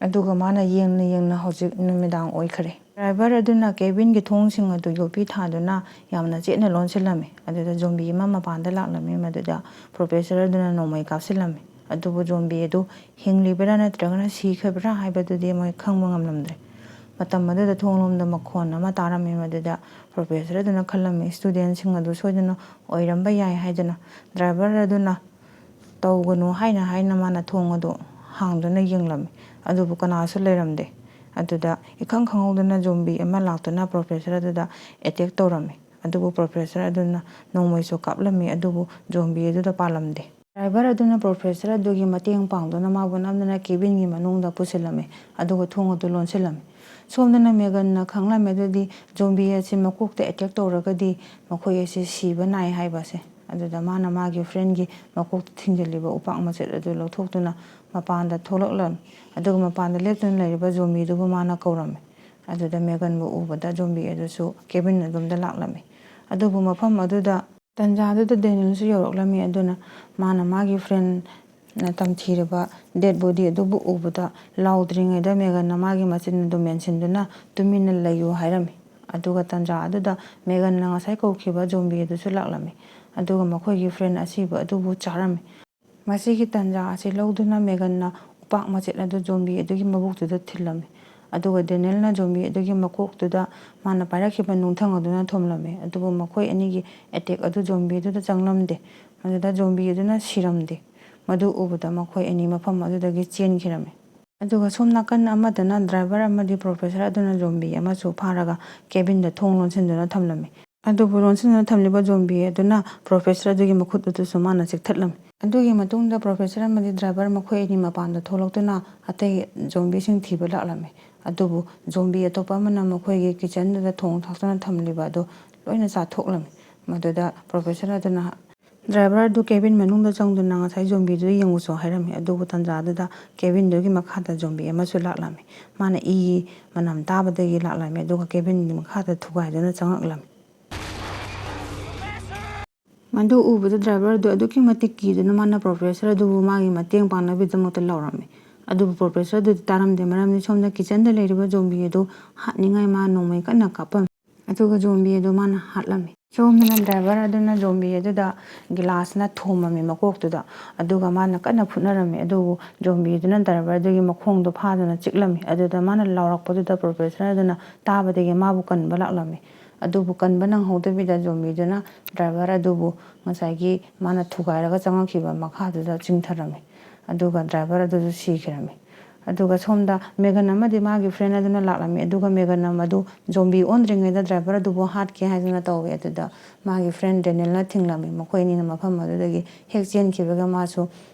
ꯑꯗꯨꯒ ꯃꯥꯅ ꯌꯦꯡꯅ ꯌꯦꯡꯅ ꯍꯧꯖꯤꯛ ꯅꯨꯃꯤꯗꯥꯡ ꯑꯣꯏꯈ꯭ꯔꯦ꯫ ꯗ꯭ꯔꯥꯏꯚꯔ ꯑꯗꯨꯅ ꯀꯦꯕꯤꯟꯒꯤ ꯊꯣꯡꯁꯤꯡ ꯑꯗꯨ ꯌꯣꯠꯄꯤ ꯊꯥꯗꯨꯅ ꯌꯥꯝꯅ ꯆꯦꯠꯅ ꯂꯣꯟꯁꯤꯜꯂꯝꯃꯤ꯫ ꯑꯗꯨꯗ ꯖꯣꯝꯕꯤ ꯑꯃ ꯃꯄꯥꯟꯗ ꯂꯥꯛꯂꯝꯃꯤ꯫ ꯃꯗꯨꯗ ꯄ꯭ꯔꯣꯐꯦꯁꯔ ꯑꯗꯨꯅ ꯅꯣꯡꯃꯩ ꯀꯥꯞꯁꯤꯜꯂꯝꯃꯤ꯫ ꯑꯗꯨꯕꯨ ꯖꯣꯝꯕꯤ ꯑꯗꯨ ꯍꯤꯡꯂꯤꯕ꯭ꯔꯥ ꯅꯠꯇ꯭ꯔꯒꯅ ꯁꯤꯈ꯭ꯔꯕ꯭ꯔꯥ ꯍꯥꯏꯕꯗꯨꯗꯤ ꯃꯣꯏ ꯈꯪꯕ ꯉꯝꯂꯝꯗ꯭ꯔꯦ꯫ ꯃꯇꯝ ꯑꯗꯨꯗ ꯊꯣꯡꯂꯣꯝꯗ ꯃꯈꯣꯟ ꯑꯃ ꯇꯥꯔꯝꯃꯤ꯫ ꯃꯗꯨꯗ ꯄ꯭ꯔꯣꯐꯦꯁꯔ ꯑꯗꯨꯅ ꯈꯜꯂꯝꯃꯤ, "ꯏꯁꯇꯨꯗꯦꯟꯁꯤꯡ ꯑꯗꯨ ꯁꯣꯏꯗꯅ ꯑꯣꯏꯔꯝꯕ ꯌꯥꯏ" ꯍꯥꯏꯗꯨꯅ꯫ ꯗ꯭ꯔꯥꯏꯚꯔ ꯑꯗꯨꯅ "ꯇꯧꯒꯅꯨ" ꯍꯥꯏꯅ ꯍꯥꯏꯅ ꯃꯥꯅ ꯊꯣꯡ ꯑꯗꯨ ꯍꯥꯡꯗꯨꯅ ꯌꯦꯡꯂꯝꯃꯤ꯫ ꯑꯗꯨꯕꯨ ꯀꯅꯥꯁꯨ ꯂꯩꯔꯝꯗꯦ꯫ ꯑꯗꯨꯗ ꯏꯈꯪ ꯈꯪꯍꯧꯗꯅ ꯖꯣꯝꯕꯤ ꯑꯃ ꯂꯥꯛꯇꯨꯅ ꯄ꯭ꯔꯣꯐꯦꯁꯔ ꯑꯗꯨꯗ ꯑꯦꯇꯦꯛ ꯇꯧꯔꯝꯃꯤ꯫ ꯑꯗꯨꯕꯨ ꯄ꯭ꯔꯣꯐꯦꯁꯔ ꯑꯗꯨꯅ ꯅꯣꯡꯃꯩꯁꯨ ꯀꯥꯞꯂꯝꯃꯤ, ꯑꯗꯨꯕꯨ ꯖꯣꯝꯕꯤ ꯑꯗꯨꯗ ꯄꯥꯜꯂꯝꯗꯦ꯫ ꯗ꯭ꯔꯥꯏꯚꯔ ꯑꯗꯨꯅ ꯄ꯭ꯔꯣꯐꯦꯁꯔ ꯑꯗꯨꯒꯤ ꯃꯇꯦꯡ ꯄꯥꯡꯗꯨꯅ ꯃꯥꯕꯨ ꯅꯝꯗꯨꯅ ꯀꯦꯕꯤꯟꯒꯤ ꯃꯅꯨꯡꯗ ꯄꯨꯁꯤꯜꯂꯝꯃꯤ, ꯑꯗꯨꯒ ꯊꯣꯡ ꯑꯗꯨ ꯂꯣꯟꯁꯤꯜꯂꯝꯃꯤ꯫ ꯁꯣꯝꯗꯅ ꯃꯦꯒꯟꯅ ꯈꯪꯂꯝꯃꯤ ꯑꯗꯨꯗꯤ ꯖꯣꯝꯕꯤ ꯑꯁꯤ ꯃꯀꯣꯛꯇ ꯑꯦꯇꯦꯛ ꯇꯧꯔꯒꯗꯤ ꯃꯈꯣꯏ ꯑꯁꯤ ꯁꯤꯕ ꯅꯥꯏ ꯍꯥꯏꯕ ꯑꯁꯦ꯫ ꯑꯗꯨꯗ ꯃꯥꯅ ꯃꯥꯒꯤ ꯐ꯭ꯔꯦꯟꯒꯤ ꯃꯀꯣꯛꯇ ꯊꯤꯡꯖꯤꯜꯂꯤꯕ ꯎꯄꯥꯛ ꯃꯆꯦꯠ ꯑꯗꯨ ꯂꯧꯊꯣꯛꯇꯨꯅ ꯃꯄꯥꯟꯗ ꯊꯣꯛꯂꯛꯂꯝꯃꯤ꯫ ꯑꯗꯨꯒ ꯃꯄꯥꯟꯗ ꯂꯦꯞꯇꯨꯅ ꯂꯩꯔꯤꯕ ꯖꯣꯝꯕꯤꯗꯨꯕꯨ ꯃꯥꯅ ꯀꯧꯔꯝꯃꯤ꯫ ꯑꯗꯨꯗ ꯃꯦꯒꯟꯕꯨ ꯎꯕꯗ ꯖꯣꯝꯕꯤ ꯑꯗꯨꯁꯨ ꯀꯦꯕꯤꯟ ꯑꯗꯨꯝꯗ ꯂꯥꯛꯂꯝꯃꯤ꯫ ꯑꯗꯨꯕꯨ ꯃꯐꯝ ꯑꯗꯨꯗ ꯇꯟꯖꯥꯗꯨꯗ ꯗꯦꯅꯤꯜꯁꯨ ꯌꯧꯔꯛꯂꯝꯃꯤ꯫ ꯑꯗꯨꯅ ꯃꯥꯅ ꯃꯥꯒꯤ ꯐ꯭ꯔꯦꯟ ꯅ ꯇꯝꯊꯤꯔꯕ ꯗꯦꯗ ꯕꯣꯗꯤ ꯑꯗꯨꯕꯨ ꯎꯕꯗ ꯂꯥꯎꯗ꯭ꯔꯤꯉꯩꯗ ꯃꯦꯒꯟꯅ ꯃꯥꯒꯤ ꯃꯆꯤꯟ ꯑꯗꯨ ꯃꯦꯟꯁꯤꯟꯗꯨꯅ "ꯇꯨꯃꯤꯟꯅ ꯂꯩꯌꯨ" ꯍꯥꯏꯔꯝꯃꯤ꯫ ꯑꯗꯨꯒ ꯇꯟꯖꯥ ꯑꯗꯨꯗ ꯃꯦꯒꯟꯅ ꯉꯁꯥꯏ ꯀꯧꯈꯤꯕ ꯖꯣꯝꯕꯤ ꯑꯗꯨꯁꯨ ꯂꯥꯛꯂꯝꯃꯤ꯫ ꯑꯗꯨꯒ ꯃꯈꯣꯏꯒꯤ ꯐ꯭ꯔꯦꯟ ꯑꯁꯤꯕ ꯑꯗꯨꯕꯨ ꯆꯥꯔꯝꯃꯤ꯫ ꯃꯁꯤꯒꯤ ꯇꯟꯖꯥ ꯑꯁꯤ ꯂꯧꯗꯨꯅ ꯃꯦꯒꯟꯅ ꯎꯄꯥꯛ ꯃꯆꯦꯠ ꯑꯗꯨ ꯖꯣꯝꯕꯤ ꯑꯗꯨꯒꯤ ꯃꯕꯨꯛꯇꯨꯗ ꯊꯤꯜꯂꯝꯃꯤ꯫ ꯑꯗꯨꯒ ꯗꯦꯅꯤꯌꯦꯜꯅ ꯖꯣꯝꯕꯤ ꯑꯗꯨꯒꯤ ꯃꯀꯣꯛꯇꯨꯗ ꯃꯥꯅ ꯄꯥꯏꯔꯛꯈꯤꯕ ꯅꯨꯡꯊꯪ ꯑꯗꯨꯅ ꯊꯣꯝꯂꯝꯃꯤ꯫ ꯑꯗꯨꯕꯨ ꯃꯈꯣꯏ ꯑꯅꯤꯒꯤ ꯑꯦꯇꯦꯛ ꯑꯗꯨ ꯖꯣꯝꯕꯤ ꯑꯗꯨꯗ ꯆꯪꯂꯝꯗꯦ꯫ ꯃꯗꯨꯗ ꯖꯣꯝꯕꯤ ꯑꯗꯨꯅ ꯁꯤꯔꯝꯗꯦ꯫ ꯃꯗꯨ ꯎꯕꯗ ꯃꯈꯣꯏ ꯑꯅꯤ ꯃꯐꯝ ꯑꯗꯨꯗꯒꯤ ꯆꯦꯟꯈꯤꯔꯝꯃꯤ꯫ ꯑꯗꯨꯒ ꯁꯣꯝ ꯅꯥꯀꯟ ꯑꯃꯗꯅ ꯗ꯭ꯔꯥꯏꯚꯔ ꯑꯃꯗꯤ ꯄ꯭ꯔꯣꯐꯦꯁꯔ ꯑꯗꯨꯅ ꯖꯣꯝꯕꯤ ꯑꯃꯁꯨ ꯐꯥꯔꯒ ꯀꯦꯕꯤꯟꯗ ꯊꯣꯡ ꯂꯣꯟꯁꯤꯟꯗꯨꯅ ꯊꯝꯂꯝꯃꯤ꯫ ꯑꯗꯨꯕꯨ ꯂꯣꯟꯁꯤꯟꯗꯨꯅ ꯊꯝꯂꯤꯕ ꯖꯣꯝꯕꯤ ꯑꯗꯨꯅ ꯄ꯭ꯔꯣꯐꯦꯁꯔ ꯑꯗꯨꯒꯤ ꯃꯈꯨꯠ ꯑꯗꯨꯁꯨ ꯃꯥꯅ ꯆꯤꯛꯊꯠꯂꯝꯃꯤ꯫ ꯑꯗꯨꯒꯤ ꯃꯇꯨꯡꯗ ꯄ꯭ꯔꯣꯐꯦꯁꯔ ꯑꯃꯗꯤ ꯗ꯭ꯔꯥꯏꯚꯔ ꯃꯈꯣꯏ ꯑꯅꯤ ꯃꯄꯥꯟꯗ ꯊꯣꯛꯂꯛꯇꯨꯅ ꯑꯇꯩ ꯖꯣꯝꯕꯤꯁꯤꯡ ꯊꯤꯕ ꯂꯥꯛꯂꯝꯃꯤ꯫ ꯑꯗꯨꯕꯨ ꯖꯣꯝꯕꯤ ꯑꯇꯣꯞꯄ ꯑꯃꯅ ꯃꯈꯣꯏꯒꯤ ꯀꯤꯆꯟꯗꯨꯗ ꯊꯣꯡ ꯊꯥꯛꯇꯨꯅ ꯊꯝꯂꯤꯕ ꯑꯗꯨ ꯂꯣꯏꯅ ꯆꯥꯊꯣꯛꯂꯝꯃꯤ꯫ ꯃꯗꯨꯗ ꯄ꯭ꯔꯣꯐꯦꯁꯔ ꯑꯗꯨꯅ ꯗ꯭ꯔꯥꯏꯚꯔ ꯑꯗꯨ ꯀꯦꯕꯤꯟ ꯃꯅꯨꯡꯗ ꯆꯪꯗꯨꯅ "ꯉꯁꯥꯏ ꯖꯣꯝꯕꯤꯗꯨ ꯌꯦꯡꯉꯨꯆꯣ" ꯍꯥꯏꯔꯝꯃꯤ꯫ ꯑꯗꯨꯕꯨ ꯇꯟꯖꯥ ꯑꯗꯨꯗ ꯀꯦꯕꯤꯟꯗꯨꯒꯤ ꯃꯈꯥꯗ ꯖꯣꯝꯕꯤ ꯑꯃꯁꯨ ꯂꯥꯛꯂꯝꯃꯤ꯫ ꯃꯥꯅ ꯏꯒꯤ ꯃꯅꯝ ꯇꯥꯕꯗꯒꯤ ꯂꯥꯛꯂꯝꯃꯤ, ꯑꯗꯨꯒ ꯀꯦꯕꯤꯟꯒꯤ ꯃꯈꯥꯗ ꯊꯨꯒꯥꯏꯗꯨꯅ ꯆꯪꯂꯛꯂꯝꯃꯤ꯫ ꯃꯗꯨ ꯎꯕꯗ ꯗ꯭ꯔꯥꯏꯚꯔ ꯑꯗꯨ ꯑꯗꯨꯛꯀꯤ ꯃꯇꯤꯛ ꯀꯤꯗꯨꯅ ꯃꯥꯅ ꯄ꯭ꯔꯣꯐꯦꯁꯔ ꯑꯗꯨꯕꯨ ꯃꯥꯒꯤ ꯃꯇꯦꯡ ꯄꯥꯡꯅꯕꯒꯤꯗꯃꯛꯇ ꯂꯥꯎꯔꯝꯃꯤ꯫ ꯑꯗꯨꯕꯨ ꯄ꯭ꯔꯣꯐꯦꯁꯔ ꯑꯗꯨꯗꯤ ꯇꯥꯔꯝꯗꯦ, ꯃꯔꯝꯗꯤ ꯁꯣꯝꯗ ꯀꯤꯆꯟꯗ ꯂꯩꯔꯤꯕ ꯖꯣꯝꯕꯤ ꯑꯗꯨ ꯍꯥꯠꯅꯤꯡꯉꯥꯏ ꯃꯥ ꯅꯣꯡꯃꯩ ꯀꯟꯅ ꯀꯥꯞꯄꯝꯃꯤ꯫ ꯑꯗꯨꯒ ꯖꯣꯝꯕꯤ ꯑꯗꯨ ꯃꯥꯅ ꯍꯥꯠꯂꯝꯃꯤ꯫ ꯁꯣꯝꯗꯅ ꯗ꯭ꯔꯥꯏꯚꯔ ꯑꯗꯨꯅ ꯖꯣꯝꯕꯤ ꯑꯗꯨꯗ ꯒꯤꯂꯥꯁꯅ ꯊꯣꯝꯃꯝꯃꯤ ꯃꯀꯣꯛꯇꯨꯗ꯫ ꯑꯗꯨꯒ ꯃꯥꯅ ꯀꯟꯅ ꯐꯨꯠꯅꯔꯝꯃꯤ꯫ ꯑꯗꯨꯕꯨ ꯖꯣꯝꯕꯤ ꯑꯗꯨꯅ ꯗ꯭ꯔꯥꯏꯚꯔ ꯑꯗꯨꯒꯤ ꯃꯈꯣꯡꯗꯣ ꯐꯥꯗꯨꯅ ꯆꯤꯛꯂꯝꯃꯤ꯫ ꯑꯗꯨꯗ ꯃꯥꯅ ꯂꯥꯎꯔꯛꯄꯗꯨꯗ ꯄ꯭ꯔꯣꯐꯦꯁꯔ ꯑꯗꯨꯅ ꯇꯥꯕꯗꯒꯤ ꯃꯥꯕꯨ ꯀꯟꯕ ꯂꯥꯛꯂꯝꯃꯤ꯫ ꯑꯗꯨꯕꯨ ꯀꯟꯕ ꯅꯪꯍꯧꯗꯕꯤꯗ ꯖꯣꯝꯕꯤꯗꯨꯅ ꯗ꯭ꯔꯥꯏꯚꯔ ꯑꯗꯨꯕꯨ ꯉꯁꯥꯏꯒꯤ ꯃꯥꯅ ꯊꯨꯒꯥꯏꯔꯒ ꯆꯪꯉꯛꯈꯤꯕ ꯃꯈꯥꯗꯨꯗ ꯆꯤꯡꯊꯔꯝꯃꯤ꯫ ꯑꯗꯨꯒ ꯗ꯭ꯔꯥꯏꯚꯔ ꯑꯗꯨꯁꯨ ꯁꯤꯈꯤꯔꯝꯃꯤ꯫ ꯑꯗꯨꯒ ꯁꯣꯝꯗ ꯃꯦꯒꯟ ꯑꯃꯗꯤ ꯃꯥꯒꯤ ꯐ꯭ꯔꯦꯟ ꯑꯗꯨꯅ ꯂꯥꯛꯂꯝꯃꯤ꯫ ꯑꯗꯨꯒ ꯃꯦꯒꯟ ꯑꯗꯨ ꯖꯣꯝꯕꯤ ꯑꯣꯟꯗ꯭ꯔꯤꯉꯩꯗ ꯗ꯭ꯔꯥꯏꯚꯔ ꯑꯗꯨꯕꯨ ꯍꯥꯠꯀꯦ ꯍꯥꯏꯗꯨꯅ ꯇꯧꯏ꯫ ꯑꯗꯨꯗ ꯃꯥꯒꯤ ꯐ꯭ꯔꯦꯟ ꯗꯦꯅꯤꯌꯦꯜꯅ ꯊꯤꯡꯂꯝꯃꯤ꯫ ꯃꯈꯣꯏ ꯑꯅꯤꯅ ꯃꯐꯝ ꯑꯗꯨꯗꯒꯤ ꯍꯦꯛ ꯆꯦꯟꯈꯤꯕꯒ ꯃꯥꯁꯨ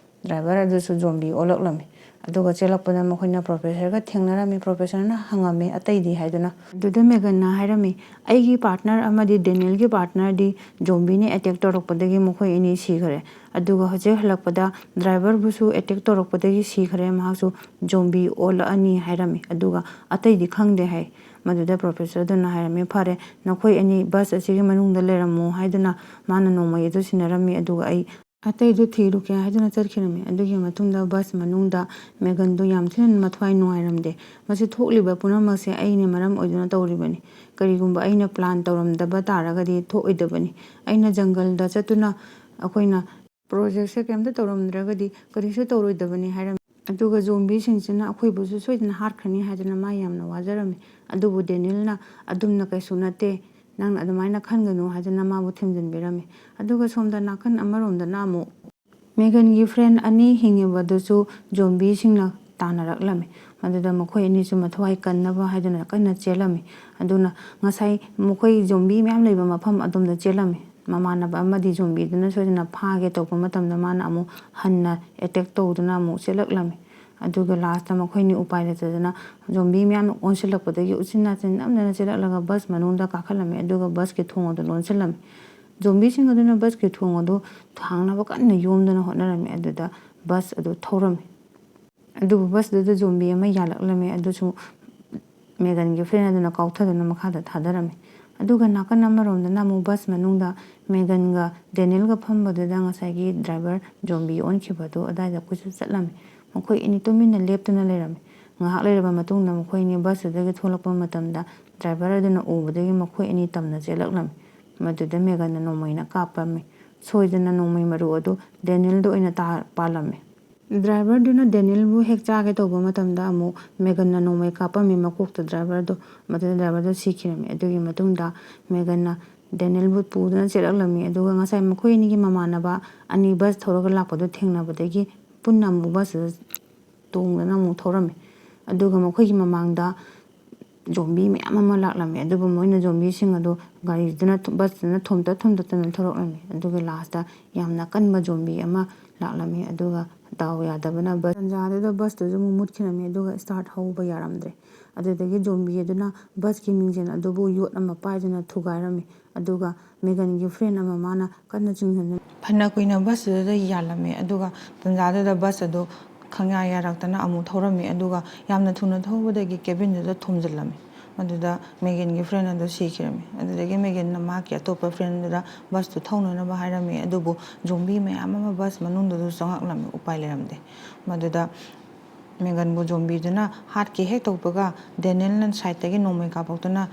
ꯗ꯭ꯔꯥꯏꯚꯔ ꯑꯗꯨꯁꯨ ꯖꯣꯝꯕꯤ ꯑꯣꯜꯂꯛꯂꯝꯃꯤ꯫ ꯑꯗꯨꯒ ꯆꯦꯜꯂꯛꯄꯗ ꯃꯈꯣꯏꯅ ꯄ꯭ꯔꯣꯐꯦꯁꯔꯒ ꯊꯦꯡꯅꯔꯝꯃꯤ꯫ ꯄ꯭ꯔꯣꯐꯦꯁꯔꯅ ꯍꯪꯉꯝꯃꯤ ꯑꯇꯩꯗꯤ ꯍꯥꯏꯗꯨꯅ꯫ ꯑꯗꯨꯗ ꯃꯦꯒꯟꯅ ꯍꯥꯏꯔꯝꯃꯤ, "ꯑꯩꯒꯤ ꯄꯥꯔꯠꯅꯔ ꯑꯃꯗꯤ ꯗꯦꯅꯤꯌꯦꯜꯒꯤ ꯄꯥꯔꯠꯅꯔꯗꯤ ꯖꯣꯝꯕꯤꯅ ꯑꯦꯇꯦꯛ ꯇꯧꯔꯛꯄꯗꯒꯤ ꯃꯈꯣꯏ ꯑꯅꯤ ꯁꯤꯈꯔꯦ꯫ ꯑꯗꯨꯒ ꯍꯧꯖꯤꯛ ꯍꯜꯂꯛꯄꯗ ꯗ꯭ꯔꯥꯏꯚꯔꯕꯨꯁꯨ ꯑꯦꯇꯦꯛ ꯇꯧꯔꯛꯄꯗꯒꯤ ꯁꯤꯈꯔꯦ, ꯃꯍꯥꯛꯁꯨ ꯖꯣꯝꯕꯤ ꯑꯣꯜꯂꯛꯑꯅꯤ" ꯍꯥꯏꯔꯝꯃꯤ꯫ ꯑꯗꯨꯒ ꯑꯇꯩꯗꯤ ꯈꯪꯗꯦ ꯍꯥꯏ꯫ ꯃꯗꯨꯗ ꯄ꯭ꯔꯣꯐꯦꯁꯔꯗꯨꯅ ꯍꯥꯏꯔꯝꯃꯤ, "ꯐꯔꯦ, ꯅꯈꯣꯏ ꯑꯅꯤ ꯕꯁ ꯑꯁꯤꯒꯤ ꯃꯅꯨꯡꯗ ꯂꯩꯔꯝꯃꯣ" ꯍꯥꯏꯗꯨꯅ ꯃꯥꯅ ꯅꯣꯡꯃꯩ ꯑꯗꯨ ꯁꯤꯟꯅꯔꯝꯃꯤ꯫ ꯑꯗꯨꯒ ꯑꯩ ꯑꯇꯩꯗꯨ ꯊꯤꯔꯨꯒꯦ ꯍꯥꯏꯗꯨꯅ ꯆꯠꯈꯤꯔꯝꯃꯤ꯫ ꯑꯗꯨꯒꯤ ꯃꯇꯨꯡꯗ ꯕꯁ ꯃꯅꯨꯡꯗ ꯃꯦꯒꯟꯗꯨ ꯌꯥꯝ ꯊꯤꯅ ꯃꯊ꯭ꯋꯥꯏ ꯅꯨꯡꯉꯥꯏꯔꯝꯗꯦ꯫ "ꯃꯁꯤ ꯊꯣꯛꯂꯤꯕ ꯄꯨꯝꯅꯃꯛꯁꯦ ꯑꯩꯅ ꯃꯔꯝ ꯑꯣꯏꯗꯨꯅ ꯇꯧꯔꯤꯕꯅꯤ꯫ ꯀꯔꯤꯒꯨꯝꯕ ꯑꯩꯅ ꯄ꯭ꯂꯥꯟ ꯇꯧꯔꯝꯗꯕ ꯇꯥꯔꯒꯗꯤ ꯊꯣꯛꯑꯣꯏꯗꯕꯅꯤ꯫ ꯑꯩꯅ ꯖꯪꯒꯜꯗ ꯆꯠꯇꯨꯅ ꯑꯩꯈꯣꯏꯅ ꯄ꯭ꯔꯣꯖꯦꯛꯁꯦ ꯀꯩꯝꯇ ꯇꯧꯔꯝꯗ꯭ꯔꯒꯗꯤ ꯀꯔꯤꯁꯨ ꯇꯧꯔꯣꯏꯗꯕꯅꯤ" ꯍꯥꯏꯔꯝꯃꯤ꯫ ꯑꯗꯨꯒ ꯖꯣꯝꯕꯤꯁꯤꯡꯁꯤꯅ "ꯑꯩꯈꯣꯏꯕꯨꯁꯨ ꯁꯣꯏꯗꯅ ꯍꯥꯠꯈ꯭ꯔꯅꯤ" ꯍꯥꯏꯗꯅ ꯃꯥ ꯌꯥꯝꯅ ꯋꯥꯖꯔꯝꯃꯤ꯫ ꯑꯗꯨꯕꯨ ꯗꯦꯅꯤꯜꯅ "ꯑꯗꯨꯝꯅ ꯀꯩꯁꯨ ꯅꯠꯇꯦ, ꯅꯪꯅ ꯑꯗꯨꯃꯥꯏꯅ ꯈꯟꯒꯅꯨ" ꯍꯥꯏꯗꯅ ꯃꯥꯕꯨ ꯊꯦꯝꯖꯤꯟꯕꯤꯔꯝꯃꯤ꯫ ꯑꯗꯨꯒ ꯁꯣꯝꯗ ꯅꯥꯀꯟ ꯑꯃꯔꯣꯝꯗꯅ ꯑꯃꯨꯛ ꯃꯦꯒꯟꯒꯤ ꯐ꯭ꯔꯦꯟ ꯑꯅꯤ ꯍꯤꯡꯉꯤꯕꯗꯨꯁꯨ ꯖꯣꯝꯕꯤꯁꯤꯡꯅ ꯇꯥꯟꯅꯔꯛꯂꯝꯃꯤ꯫ ꯃꯗꯨꯗ ꯃꯈꯣꯏ ꯑꯅꯤꯁꯨ ꯃꯊ꯭ꯋꯥꯏ ꯀꯟꯅꯕ ꯍꯥꯏꯗꯨꯅ ꯀꯟꯅ ꯆꯦꯜꯂꯝꯃꯤ꯫ ꯑꯗꯨꯅ ꯉꯁꯥꯏ ꯃꯈꯣꯏ ꯖꯣꯝꯕꯤ ꯃꯌꯥꯝ ꯂꯩꯕ ꯃꯐꯝ ꯑꯗꯣꯝꯗ ꯆꯦꯜꯂꯝꯃꯤ꯫ ꯃꯃꯥꯟꯅꯕ ꯑꯃꯗꯤ ꯖꯣꯝꯕꯤꯗꯨꯅ ꯁꯣꯏꯗꯅ ꯐꯥꯒꯦ ꯇꯧꯕ ꯃꯇꯝꯗ ꯃꯥꯅ ꯑꯃꯨꯛ ꯍꯟꯅ ꯑꯦꯇꯦꯛ ꯇꯧꯗꯨꯅ ꯑꯃꯨꯛ ꯆꯦꯜꯂꯛꯂꯝꯃꯤ꯫ ꯑꯗꯨꯒ ꯂꯥꯁꯇ ꯃꯈꯣꯏꯅꯤ ꯎꯄꯥꯏ ꯂꯩꯇꯗꯅ ꯖꯣꯝꯕꯤ ꯃꯌꯥꯝꯅ ꯑꯣꯟꯁꯤꯜꯂꯛꯄꯗꯒꯤ ꯎꯆꯤꯟ ꯅꯥꯆꯤꯟ ꯅꯝꯗꯅ ꯆꯦꯜꯂꯛꯂꯒ ꯕꯁ ꯃꯅꯨꯡꯗ ꯀꯥꯈꯠꯂꯝꯃꯤ꯫ ꯑꯗꯨꯒ ꯕꯁꯀꯤ ꯊꯣꯡ ꯑꯗꯨ ꯂꯣꯟꯁꯤꯜꯂꯝꯃꯤ꯫ ꯖꯣꯝꯕꯤꯁꯤꯡ ꯑꯗꯨꯅ ꯕꯁꯀꯤ ꯊꯣꯡ ꯑꯗꯨ ꯍꯥꯡꯅꯕ ꯀꯟꯅ ꯌꯣꯝꯗꯨꯅ ꯍꯣꯠꯅꯔꯝꯃꯤ꯫ ꯑꯗꯨꯗ ꯕꯁ ꯑꯗꯨ ꯊꯧꯔꯝꯃꯤ꯫ ꯑꯗꯨꯕꯨ ꯕꯁꯇꯨꯗ ꯖꯣꯝꯕꯤ ꯑꯃ ꯌꯥꯜꯂꯛꯂꯝꯃꯤ꯫ ꯑꯗꯨꯁꯨ ꯃꯦꯒꯟꯒꯤ ꯐ꯭ꯔꯦꯟ ꯑꯗꯨꯅ ꯀꯥꯎꯊꯗꯨꯅ ꯃꯈꯥꯗ ꯊꯥꯗꯔꯝꯃꯤ꯫ ꯑꯗꯨꯒ ꯅꯥꯀꯟ ꯑꯃꯔꯣꯝꯗꯅ ꯑꯃꯨꯛ ꯕꯁ ꯃꯅꯨꯡꯗ ꯃꯦꯒꯟꯒ ꯗꯦꯅꯤꯜꯒ ꯐꯝꯕꯗꯨꯗ ꯉꯁꯥꯏꯒꯤ ꯗ꯭ꯔꯥꯏꯚꯔ ꯖꯣꯝꯕꯤ ꯑꯣꯟꯈꯤꯕꯗꯨ ꯑꯗꯥꯏꯗ ꯀꯣꯏꯆꯠ ꯆꯠꯂꯝꯃꯤ꯫ ꯃꯈꯣꯏ ꯑꯅꯤ ꯇꯨꯃꯤꯟꯅ ꯂꯦꯞꯇꯨꯅ ꯂꯩꯔꯝꯃꯤ꯫ ꯉꯥꯏꯍꯥꯛ ꯂꯩꯔꯕ ꯃꯇꯨꯡꯗ ꯃꯈꯣꯏ ꯑꯅꯤ ꯕꯁꯇꯨꯗꯒꯤ ꯊꯣꯛꯂꯛꯄ ꯃꯇꯝꯗ ꯗ꯭ꯔꯥꯏꯚꯔ ꯑꯗꯨꯅ ꯎꯕꯗꯒꯤ ꯃꯈꯣꯏ ꯑꯅꯤ ꯇꯝꯅ ꯆꯦꯜꯂꯛꯂꯝꯃꯤ꯫ ꯃꯗꯨꯗ ꯃꯦꯒꯟꯅ ꯅꯣꯡꯃꯩꯅ ꯀꯥꯞꯄꯝꯃꯤ꯫ ꯁꯣꯏꯗꯅ ꯅꯣꯡꯃꯩ ꯃꯔꯨ ꯑꯗꯨ ꯗꯦꯅꯤꯜꯗ ꯑꯣꯏꯅ ꯇꯥ-, ꯄꯥꯜꯂꯝꯃꯤ꯫ ꯗ꯭ꯔꯥꯏꯚꯔꯗꯨꯅ ꯗꯦꯅꯤꯜꯕꯨ ꯍꯦꯛ ꯆꯥꯒꯦ ꯇꯧꯕ ꯃꯇꯝꯗ ꯑꯃꯨꯛ ꯃꯦꯒꯟꯅ ꯅꯣꯡꯃꯩ ꯀꯥꯞꯄꯝꯃꯤ ꯃꯀꯣꯛꯇ ꯗ꯭ꯔꯥꯏꯚꯔꯗꯨ꯫ ꯃꯗꯨꯗ ꯗ꯭ꯔꯥꯏꯚꯔꯗꯨ ꯁꯤꯈꯤꯔꯝꯃꯤ꯫ ꯑꯗꯨꯒꯤ ꯃꯇꯨꯡꯗ ꯃꯦꯒꯟꯅ ꯗꯦꯅꯤꯜꯕꯨ ꯄꯨꯗꯨꯅ ꯆꯦꯜꯂꯛꯂꯝꯃꯤ꯫ ꯑꯗꯨꯒ ꯉꯁꯥꯏ ꯃꯈꯣꯏ ꯑꯅꯤꯒꯤ ꯃꯃꯥꯟꯅꯕ ꯑꯅꯤ ꯕꯁ ꯊꯧꯔꯒ ꯂꯥꯛꯄꯗꯨ ꯊꯦꯡꯅꯕꯗꯒꯤ ꯄꯨꯟꯅ ꯑꯃꯨꯛ ꯕꯁꯇꯨꯗ ꯇꯣꯡꯗꯨꯅ ꯑꯃꯨꯛ ꯊꯧꯔꯝꯃꯤ꯫ ꯑꯗꯨꯒ ꯃꯈꯣꯏꯒꯤ ꯃꯃꯥꯡꯗ ꯖꯣꯝꯕꯤ ꯃꯌꯥꯝ ꯑꯃ ꯂꯥꯛꯂꯝꯃꯤ꯫ ꯑꯗꯨꯕꯨ ꯃꯣꯏꯅ ꯖꯣꯝꯕꯤꯁꯤꯡ ꯑꯗꯨ ꯒꯥꯔꯤꯗꯨꯅ ꯊꯨꯝ-, ꯕꯁꯇꯨꯅ ꯊꯣꯝꯇꯠ ꯊꯣꯝꯇꯠꯇꯅ ꯊꯧꯔꯛꯂꯝꯃꯤ꯫ ꯑꯗꯨꯒ ꯂꯥꯁꯇ ꯌꯥꯝꯅ ꯀꯟꯕ ꯖꯣꯝꯕꯤ ꯑꯃ ꯂꯥꯛꯂꯝꯃꯤ꯫ ꯑꯗꯨꯒ ꯗꯥꯎ ꯌꯥꯗꯕꯅ ꯕꯁ, ꯇꯟꯖꯥꯗꯨꯗ ꯕꯁꯇꯨꯁꯨ ꯑꯃꯨꯛ ꯃꯨꯠꯈꯤꯔꯝꯃꯤ꯫ ꯑꯗꯨꯒ ꯁ꯭ꯇꯥꯔꯠ ꯍꯧꯕ ꯌꯥꯔꯝꯗ꯭ꯔꯦ꯫ ꯑꯗꯨꯗꯒꯤ ꯖꯣꯝꯕꯤ ꯑꯗꯨꯅ ꯕꯁꯀꯤ ꯃꯤꯡꯖꯦꯜ ꯑꯗꯨꯕꯨ ꯌꯣꯠ ꯑꯃ ꯄꯥꯏꯗꯨꯅ ꯊꯨꯒꯥꯏꯔꯝꯃꯤ꯫ ꯑꯗꯨꯒ ꯃꯦꯒꯟꯒꯤ ꯐ꯭ꯔꯦꯟ ꯑꯃ ꯃꯥꯅ ꯀꯟꯅ ꯆꯤꯡꯁꯤꯟꯗꯨꯅ ꯐꯅ ꯀꯨꯏꯅ ꯕꯁꯇꯨꯗ ꯌꯥꯜꯂꯝꯃꯤ꯫ ꯑꯗꯨꯒ ꯇꯟꯖꯥꯗꯨꯗ ꯕꯁ ꯑꯗꯨ ꯈꯪꯌꯥ ꯌꯥꯔꯛꯇꯅ ꯑꯃꯨꯛ ꯊꯧꯔꯝꯃꯤ꯫ ꯑꯗꯨꯒ ꯌꯥꯝꯅ ꯊꯨꯅ ꯊꯧꯕꯗꯒꯤ ꯀꯦꯕꯤꯟꯗꯨꯗ ꯊꯣꯝꯖꯤꯜꯂꯝꯃꯤ꯫ ꯃꯗꯨꯗ ꯃꯦꯒꯟꯒꯤ ꯐ꯭ꯔꯦꯟ ꯑꯗꯨ ꯁꯤꯈꯤꯔꯝꯃꯤ꯫ ꯑꯗꯨꯗꯒꯤ ꯃꯦꯒꯟꯅ ꯃꯍꯥꯛꯀꯤ ꯑꯇꯣꯞꯄ ꯐ꯭ꯔꯦꯟꯗꯨꯗ ꯕꯁꯇꯨ ꯊꯧꯅꯅꯕ ꯍꯥꯏꯔꯝꯃꯤ, ꯑꯗꯨꯕꯨ ꯖꯣꯝꯕꯤ ꯃꯌꯥꯝ ꯑꯃ ꯕꯁ ꯃꯅꯨꯡꯗꯁꯨ ꯆꯪꯉꯛꯂꯝꯃꯤ, ꯎꯄꯥꯏ ꯂꯩꯔꯝꯗꯦ꯫ ꯃꯗꯨꯗ ꯃꯦꯒꯟꯕꯨ ꯖꯣꯝꯕꯤꯗꯨꯅ ꯍꯥꯠꯀꯦ ꯍꯦꯛ ꯇꯧꯕꯒ ꯗꯦꯅꯤꯌꯦꯜꯅ ꯁꯥꯏꯠꯇꯒꯤ ꯅꯣꯡꯃꯩ ꯀꯥꯞꯄꯛꯇꯨꯅ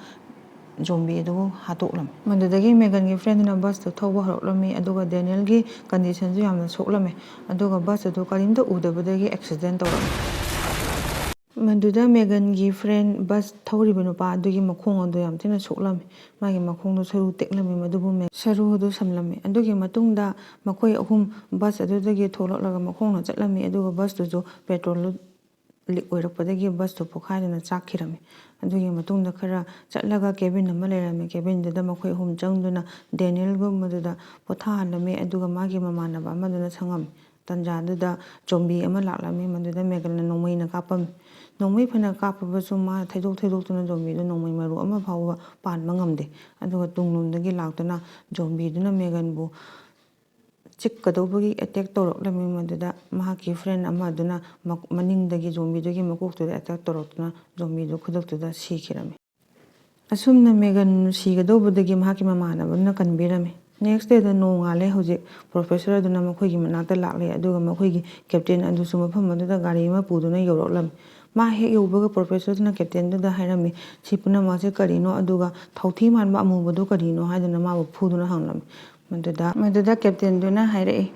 ꯖꯣꯝꯕꯤ ꯑꯗꯨꯕꯨ ꯍꯥꯠꯇꯣꯛꯂꯝꯃꯤ꯫ ꯃꯗꯨꯗꯒꯤ ꯃꯦꯒꯟꯒꯤ ꯐ꯭ꯔꯦꯟꯗꯨꯅ ꯕꯁꯇꯨ ꯊꯧꯕ ꯍꯧꯔꯛꯂꯝꯃꯤ, ꯑꯗꯨꯒ ꯗꯦꯅꯤꯌꯦꯜꯒꯤ ꯀꯟꯗꯤꯁꯟꯁꯨ ꯌꯥꯝꯅ ꯁꯣꯛꯂꯝꯃꯤ, ꯑꯗꯨꯒ ꯕꯁ ꯑꯗꯨ ꯀꯔꯤꯝꯇ ꯎꯗꯕꯗꯒꯤ ꯑꯦꯛꯁꯤꯗꯦꯟ ꯇꯧꯔꯝꯃꯤ꯫ ꯃꯗꯨꯗ ꯃꯦꯒꯟꯒꯤ ꯐ꯭ꯔꯦꯟ ꯕꯁ ꯊꯧꯔꯤꯕ ꯅꯨꯄꯥ ꯑꯗꯨꯒꯤ ꯃꯈꯣꯡ ꯑꯗꯨ ꯌꯥꯝ ꯊꯤꯅ ꯁꯣꯛꯂꯝꯃꯤ꯫ ꯃꯥꯒꯤ ꯃꯈꯣꯡꯗꯨ ꯁꯔꯨ ꯇꯦꯛꯂꯝꯃꯤ, ꯃꯗꯨꯕꯨ ꯃꯦ-, ꯁꯔꯨ ꯑꯗꯨ ꯁꯝꯂꯝꯃꯤ꯫ ꯑꯗꯨꯒꯤ ꯃꯇꯨꯡꯗ ꯃꯈꯣꯏ ꯑꯍꯨꯝ ꯕꯁ ꯑꯗꯨꯗꯒꯤ ꯊꯣꯛꯂꯛꯂꯒ ꯃꯈꯣꯡꯅ ꯆꯠꯂꯝꯃꯤ, ꯑꯗꯨꯒ ꯕꯁꯇꯨꯁꯨ ꯄꯦꯇ꯭ꯔꯣꯜ ꯂꯤꯛ ꯑꯣꯏꯔꯛꯄꯗꯒꯤ ꯕꯁꯇꯨ ꯄꯣꯈꯥꯏꯗꯨꯅ ꯆꯥꯛꯈꯤꯔꯝꯃꯤ꯫ ꯑꯗꯨꯒꯤ ꯃꯇꯨꯡꯗ ꯈꯔ ꯆꯠꯂꯒ ꯀꯦꯕꯤꯟ ꯑꯃ ꯂꯩꯔꯝꯃꯤ꯫ ꯀꯦꯕꯤꯟꯗꯨꯗ ꯃꯈꯣꯏ ꯑꯍꯨꯝ ꯆꯪꯗꯨꯅ ꯗꯦꯅꯤꯌꯦꯜꯕꯨ ꯃꯗꯨꯗ ꯄꯣꯊꯥꯍꯜꯂꯝꯃꯤ, ꯑꯗꯨꯒ ꯃꯥꯒꯤ ꯃꯃꯥꯟꯅꯕ ꯑꯃꯗꯨꯅ ꯁꯪꯉꯝꯃꯤ꯫ ꯇꯟꯖꯥꯗꯨꯗ ꯖꯣꯝꯕꯤ ꯑꯃ ꯂꯥꯛꯂꯝꯃꯤ, ꯃꯗꯨꯗ ꯃꯦꯒꯟꯅ ꯅꯣꯡꯃꯩꯅ ꯀꯥꯞꯄꯝꯃꯤ꯫ ꯅꯣꯡꯃꯩ ꯐꯅ ꯀꯥꯞꯄꯕꯁꯨ ꯃꯥ ꯊꯩꯗꯣꯛ ꯊꯩꯗꯣꯛꯇꯨꯅ ꯖꯣꯝꯕꯤꯗꯨ ꯅꯣꯡꯃꯩ ꯃꯔꯨ ꯑꯃ ꯐꯥꯎꯕ ꯄꯥꯟꯕ ꯉꯝꯗꯦ꯫ ꯑꯗꯨꯒ ꯇꯨꯡꯂꯣꯝꯗꯒꯤ ꯂꯥꯛꯇꯨꯅ ꯖꯣꯝꯕꯤꯗꯨꯅ ꯃꯦꯒꯟꯕꯨ ꯆꯤꯛꯀꯗꯧꯕꯒꯤ ꯑꯦꯇꯦꯛ ꯇꯧꯔꯛꯂꯝꯃꯤ꯫ ꯃꯗꯨꯗ ꯃꯍꯥꯛꯀꯤ ꯐ꯭ꯔꯦꯟ ꯑꯃꯗꯨꯅ ꯃ-, ꯃꯅꯤꯡꯗꯒꯤ ꯖꯣꯝꯕꯤꯗꯨꯒꯤ ꯃꯀꯣꯛꯇꯨꯗ ꯑꯦꯇꯦꯛ ꯇꯧꯔꯛꯇꯨꯅ ꯖꯣꯝꯕꯤꯗꯨ ꯈꯨꯗꯛꯇꯨꯗ ꯁꯤꯈꯤꯔꯝꯃꯤ꯫ ꯑꯁꯨꯝꯅ ꯃꯦꯒꯟ ꯁꯤꯒꯗꯧꯕꯗꯒꯤ ꯃꯍꯥꯛꯀꯤ ꯃꯃꯥꯟꯅꯕꯗꯨꯅ ꯀꯟꯕꯤꯔꯝꯃꯤ꯫ ꯅꯦꯛꯁ ꯗꯦꯗ ꯅꯣꯡꯉꯥꯜꯂꯦ꯫ ꯍꯧꯖꯤꯛ ꯄ꯭ꯔꯣꯐꯦꯁꯔ ꯑꯗꯨꯅ ꯃꯈꯣꯏꯒꯤ ꯃꯅꯥꯛꯇ ꯂꯥꯛꯂꯦ, ꯑꯗꯨꯒ ꯃꯈꯣꯏꯒꯤ ꯀꯦꯞꯇꯦꯟ ꯑꯗꯨꯁꯨ ꯃꯐꯝ ꯑꯗꯨꯗ ꯒꯥꯔꯤ ꯑꯃ ꯄꯨꯗꯨꯅ ꯌꯧꯔꯛꯂꯝꯃꯤ꯫ ꯃꯥ ꯍꯦꯛ ꯌꯧꯕꯒ ꯄ꯭ꯔꯣꯐꯦꯁꯔꯗꯨꯅ ꯀꯦꯞꯇꯦꯟꯗꯨꯗ ꯍꯥꯏꯔꯝꯃꯤ, "ꯁꯤ ꯄꯨꯝꯅꯃꯛꯁꯦ ꯀꯔꯤꯅꯣ? ꯑꯗꯨꯒ ꯊꯥꯎꯊꯤ ꯃꯥꯟꯕ ꯑꯃꯨꯕꯗꯨ ꯀꯔꯤꯅꯣ?" ꯍꯥꯏꯗꯨꯅ ꯃꯥꯕꯨ ꯐꯨꯗꯨꯅ ꯍꯪꯂꯝꯃꯤ꯫ ꯃꯗꯨꯗ, ꯃꯗꯨꯗ ꯀꯦꯞꯇꯦꯟꯗꯨꯅ ꯍꯥꯏꯔꯛꯏ,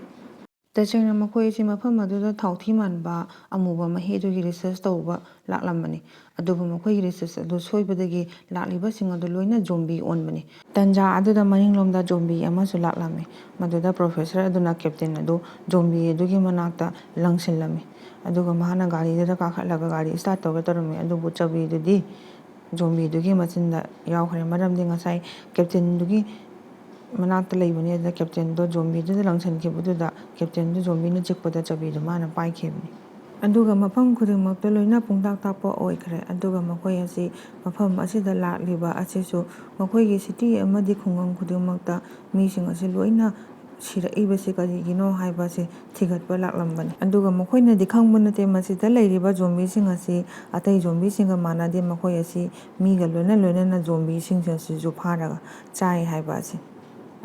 "ꯇꯁꯦꯡꯅ ꯃꯈꯣꯏ ꯑꯁꯤ ꯃꯐꯝ ꯑꯗꯨꯗ ꯊꯥꯎꯊꯤ ꯃꯥꯟꯕ ꯑꯃꯨꯕ ꯃꯍꯤ ꯑꯗꯨꯒꯤ ꯔꯤꯁꯔꯁ ꯇꯧꯕ ꯂꯥꯛꯂꯝꯕꯅꯤ꯫ ꯑꯗꯨꯕꯨ ꯃꯈꯣꯏꯒꯤ ꯔꯤꯁꯔꯁ ꯑꯗꯨ ꯁꯣꯏꯕꯗꯒꯤ ꯂꯥꯛꯂꯤꯕꯁꯤꯡ ꯑꯗꯨ ꯂꯣꯏꯅ ꯖꯣꯝꯕꯤ ꯑꯣꯟꯕꯅꯤ꯫" ꯇꯟꯖꯥ ꯑꯗꯨꯗ ꯃꯅꯤꯡꯂꯣꯝꯗ ꯖꯣꯝꯕꯤ ꯑꯃꯁꯨ ꯂꯥꯛꯂꯝꯃꯤ꯫ ꯃꯗꯨꯗ ꯄ꯭ꯔꯣꯐꯦꯁꯔ ꯑꯗꯨꯅ ꯀꯦꯞꯇꯦꯟ ꯑꯗꯨ ꯖꯣꯝꯕꯤ ꯑꯗꯨꯒꯤ ꯃꯅꯥꯛꯇ ꯂꯪꯁꯤꯜꯂꯝꯃꯤ꯫ ꯑꯗꯨꯒ ꯃꯍꯥꯛꯅ ꯒꯥꯔꯤꯗꯨꯗ ꯀꯥꯈꯠꯂꯒ ꯒꯥꯔꯤ ꯁ꯭ꯇꯥꯔꯠ ꯇꯧꯒꯦ ꯇꯧꯔꯝꯃꯤ, ꯑꯗꯨꯕꯨ ꯆꯥꯕꯤꯗꯨꯗꯤ ꯖꯣꯝꯕꯤꯗꯨꯒꯤ ꯃꯆꯤꯟꯗ ꯌꯥꯎꯈ꯭ꯔꯦ꯫ ꯃꯔꯝꯗꯤ ꯉꯁꯥꯏ ꯀꯦꯞꯇꯦꯟꯗꯨꯒꯤ ꯃꯅꯥꯛꯇ ꯂꯩꯕꯅꯤ꯫ ꯑꯗꯨꯗ ꯀꯦꯞꯇꯦꯟꯗꯣ ꯖꯣꯝꯕꯤꯗꯨꯗ ꯂꯪꯁꯤꯟꯈꯤꯕꯗꯨꯗ ꯀꯦꯞꯇꯦꯟꯗꯨ ꯖꯣꯝꯕꯤꯅ ꯆꯤꯛꯄꯗ ꯆꯥꯕꯤꯗꯨ ꯃꯥꯅ ꯄꯥꯏꯈꯤꯕꯅꯤ꯫ ꯑꯗꯨꯒ ꯃꯐꯝ ꯈꯨꯗꯤꯡꯃꯛꯇ ꯂꯣꯏꯅ ꯄꯨꯡꯇꯥꯛ ꯇꯥꯛꯄ ꯑꯣꯏꯈ꯭ꯔꯦ꯫ ꯑꯗꯨꯒ ꯃꯈꯣꯏ ꯑꯁꯤ, ꯃꯐꯝ ꯑꯁꯤꯗ ꯂꯥꯛꯂꯤꯕ ꯑꯁꯤꯁꯨ ꯃꯈꯣꯏꯒꯤ ꯁꯤꯇꯤ ꯑꯃꯗꯤ ꯈꯨꯡꯒꯪ ꯈꯨꯗꯤꯡꯃꯛꯇ ꯃꯤꯁꯤꯡ ꯑꯁꯤ ꯂꯣꯏꯅ ꯁꯤꯔꯛꯏꯕꯁꯤ ꯀꯔꯤꯒꯤꯅꯣ ꯍꯥꯏꯕꯁꯤ ꯊꯤꯒꯠꯄ ꯂꯥꯛꯂꯝꯕꯅꯤ꯫ ꯑꯗꯨꯒ ꯃꯈꯣꯏꯅꯗꯤ ꯈꯪꯕ ꯅꯠꯇꯦ, ꯃꯁꯤꯗ ꯂꯩꯔꯤꯕ ꯖꯣꯝꯕꯤꯁꯤꯡ ꯑꯁꯤ ꯑꯇꯩ ꯖꯣꯝꯕꯤꯁꯤꯡꯒ ꯃꯥꯟꯅꯗꯦ, ꯃꯈꯣꯏ ꯑꯁꯤ ꯃꯤꯒ ꯂꯣꯏꯅ ꯂꯣꯏꯅꯅ ꯖꯣꯝꯕꯤꯁꯤꯡ ꯑꯁꯤꯁꯨ ꯐꯥꯔꯒ ꯆꯥꯏ ꯍꯥꯏꯕ ꯑꯁꯤ꯫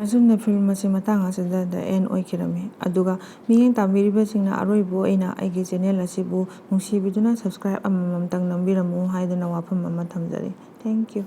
ꯑꯁꯨꯝꯅ ꯐꯤꯂꯝ ꯑꯁꯤ ꯃꯇꯥꯡ ꯑꯁꯤꯗ the end ꯑꯣꯏꯈꯤꯔꯝꯃꯤ꯫ ꯑꯗꯨꯒ ꯃꯤꯠꯌꯦꯡ ꯇꯥꯕꯤꯔꯤꯕꯁꯤꯡꯅ ꯑꯔꯣꯏꯕ ꯑꯣꯏꯅ ꯑꯩꯒꯤ ꯆꯦꯅꯦꯜ ꯑꯁꯤꯕꯨ ꯅꯨꯡꯁꯤꯕꯤꯗꯨꯅ subscribe ꯑꯃꯃꯝꯇꯪ ꯅꯝꯕꯤꯔꯝꯃꯨ ꯍꯥꯏꯗꯨꯅ ꯋꯥꯐꯝ ꯑꯃ ꯊꯝꯖꯔꯤ꯫ Thank you꯫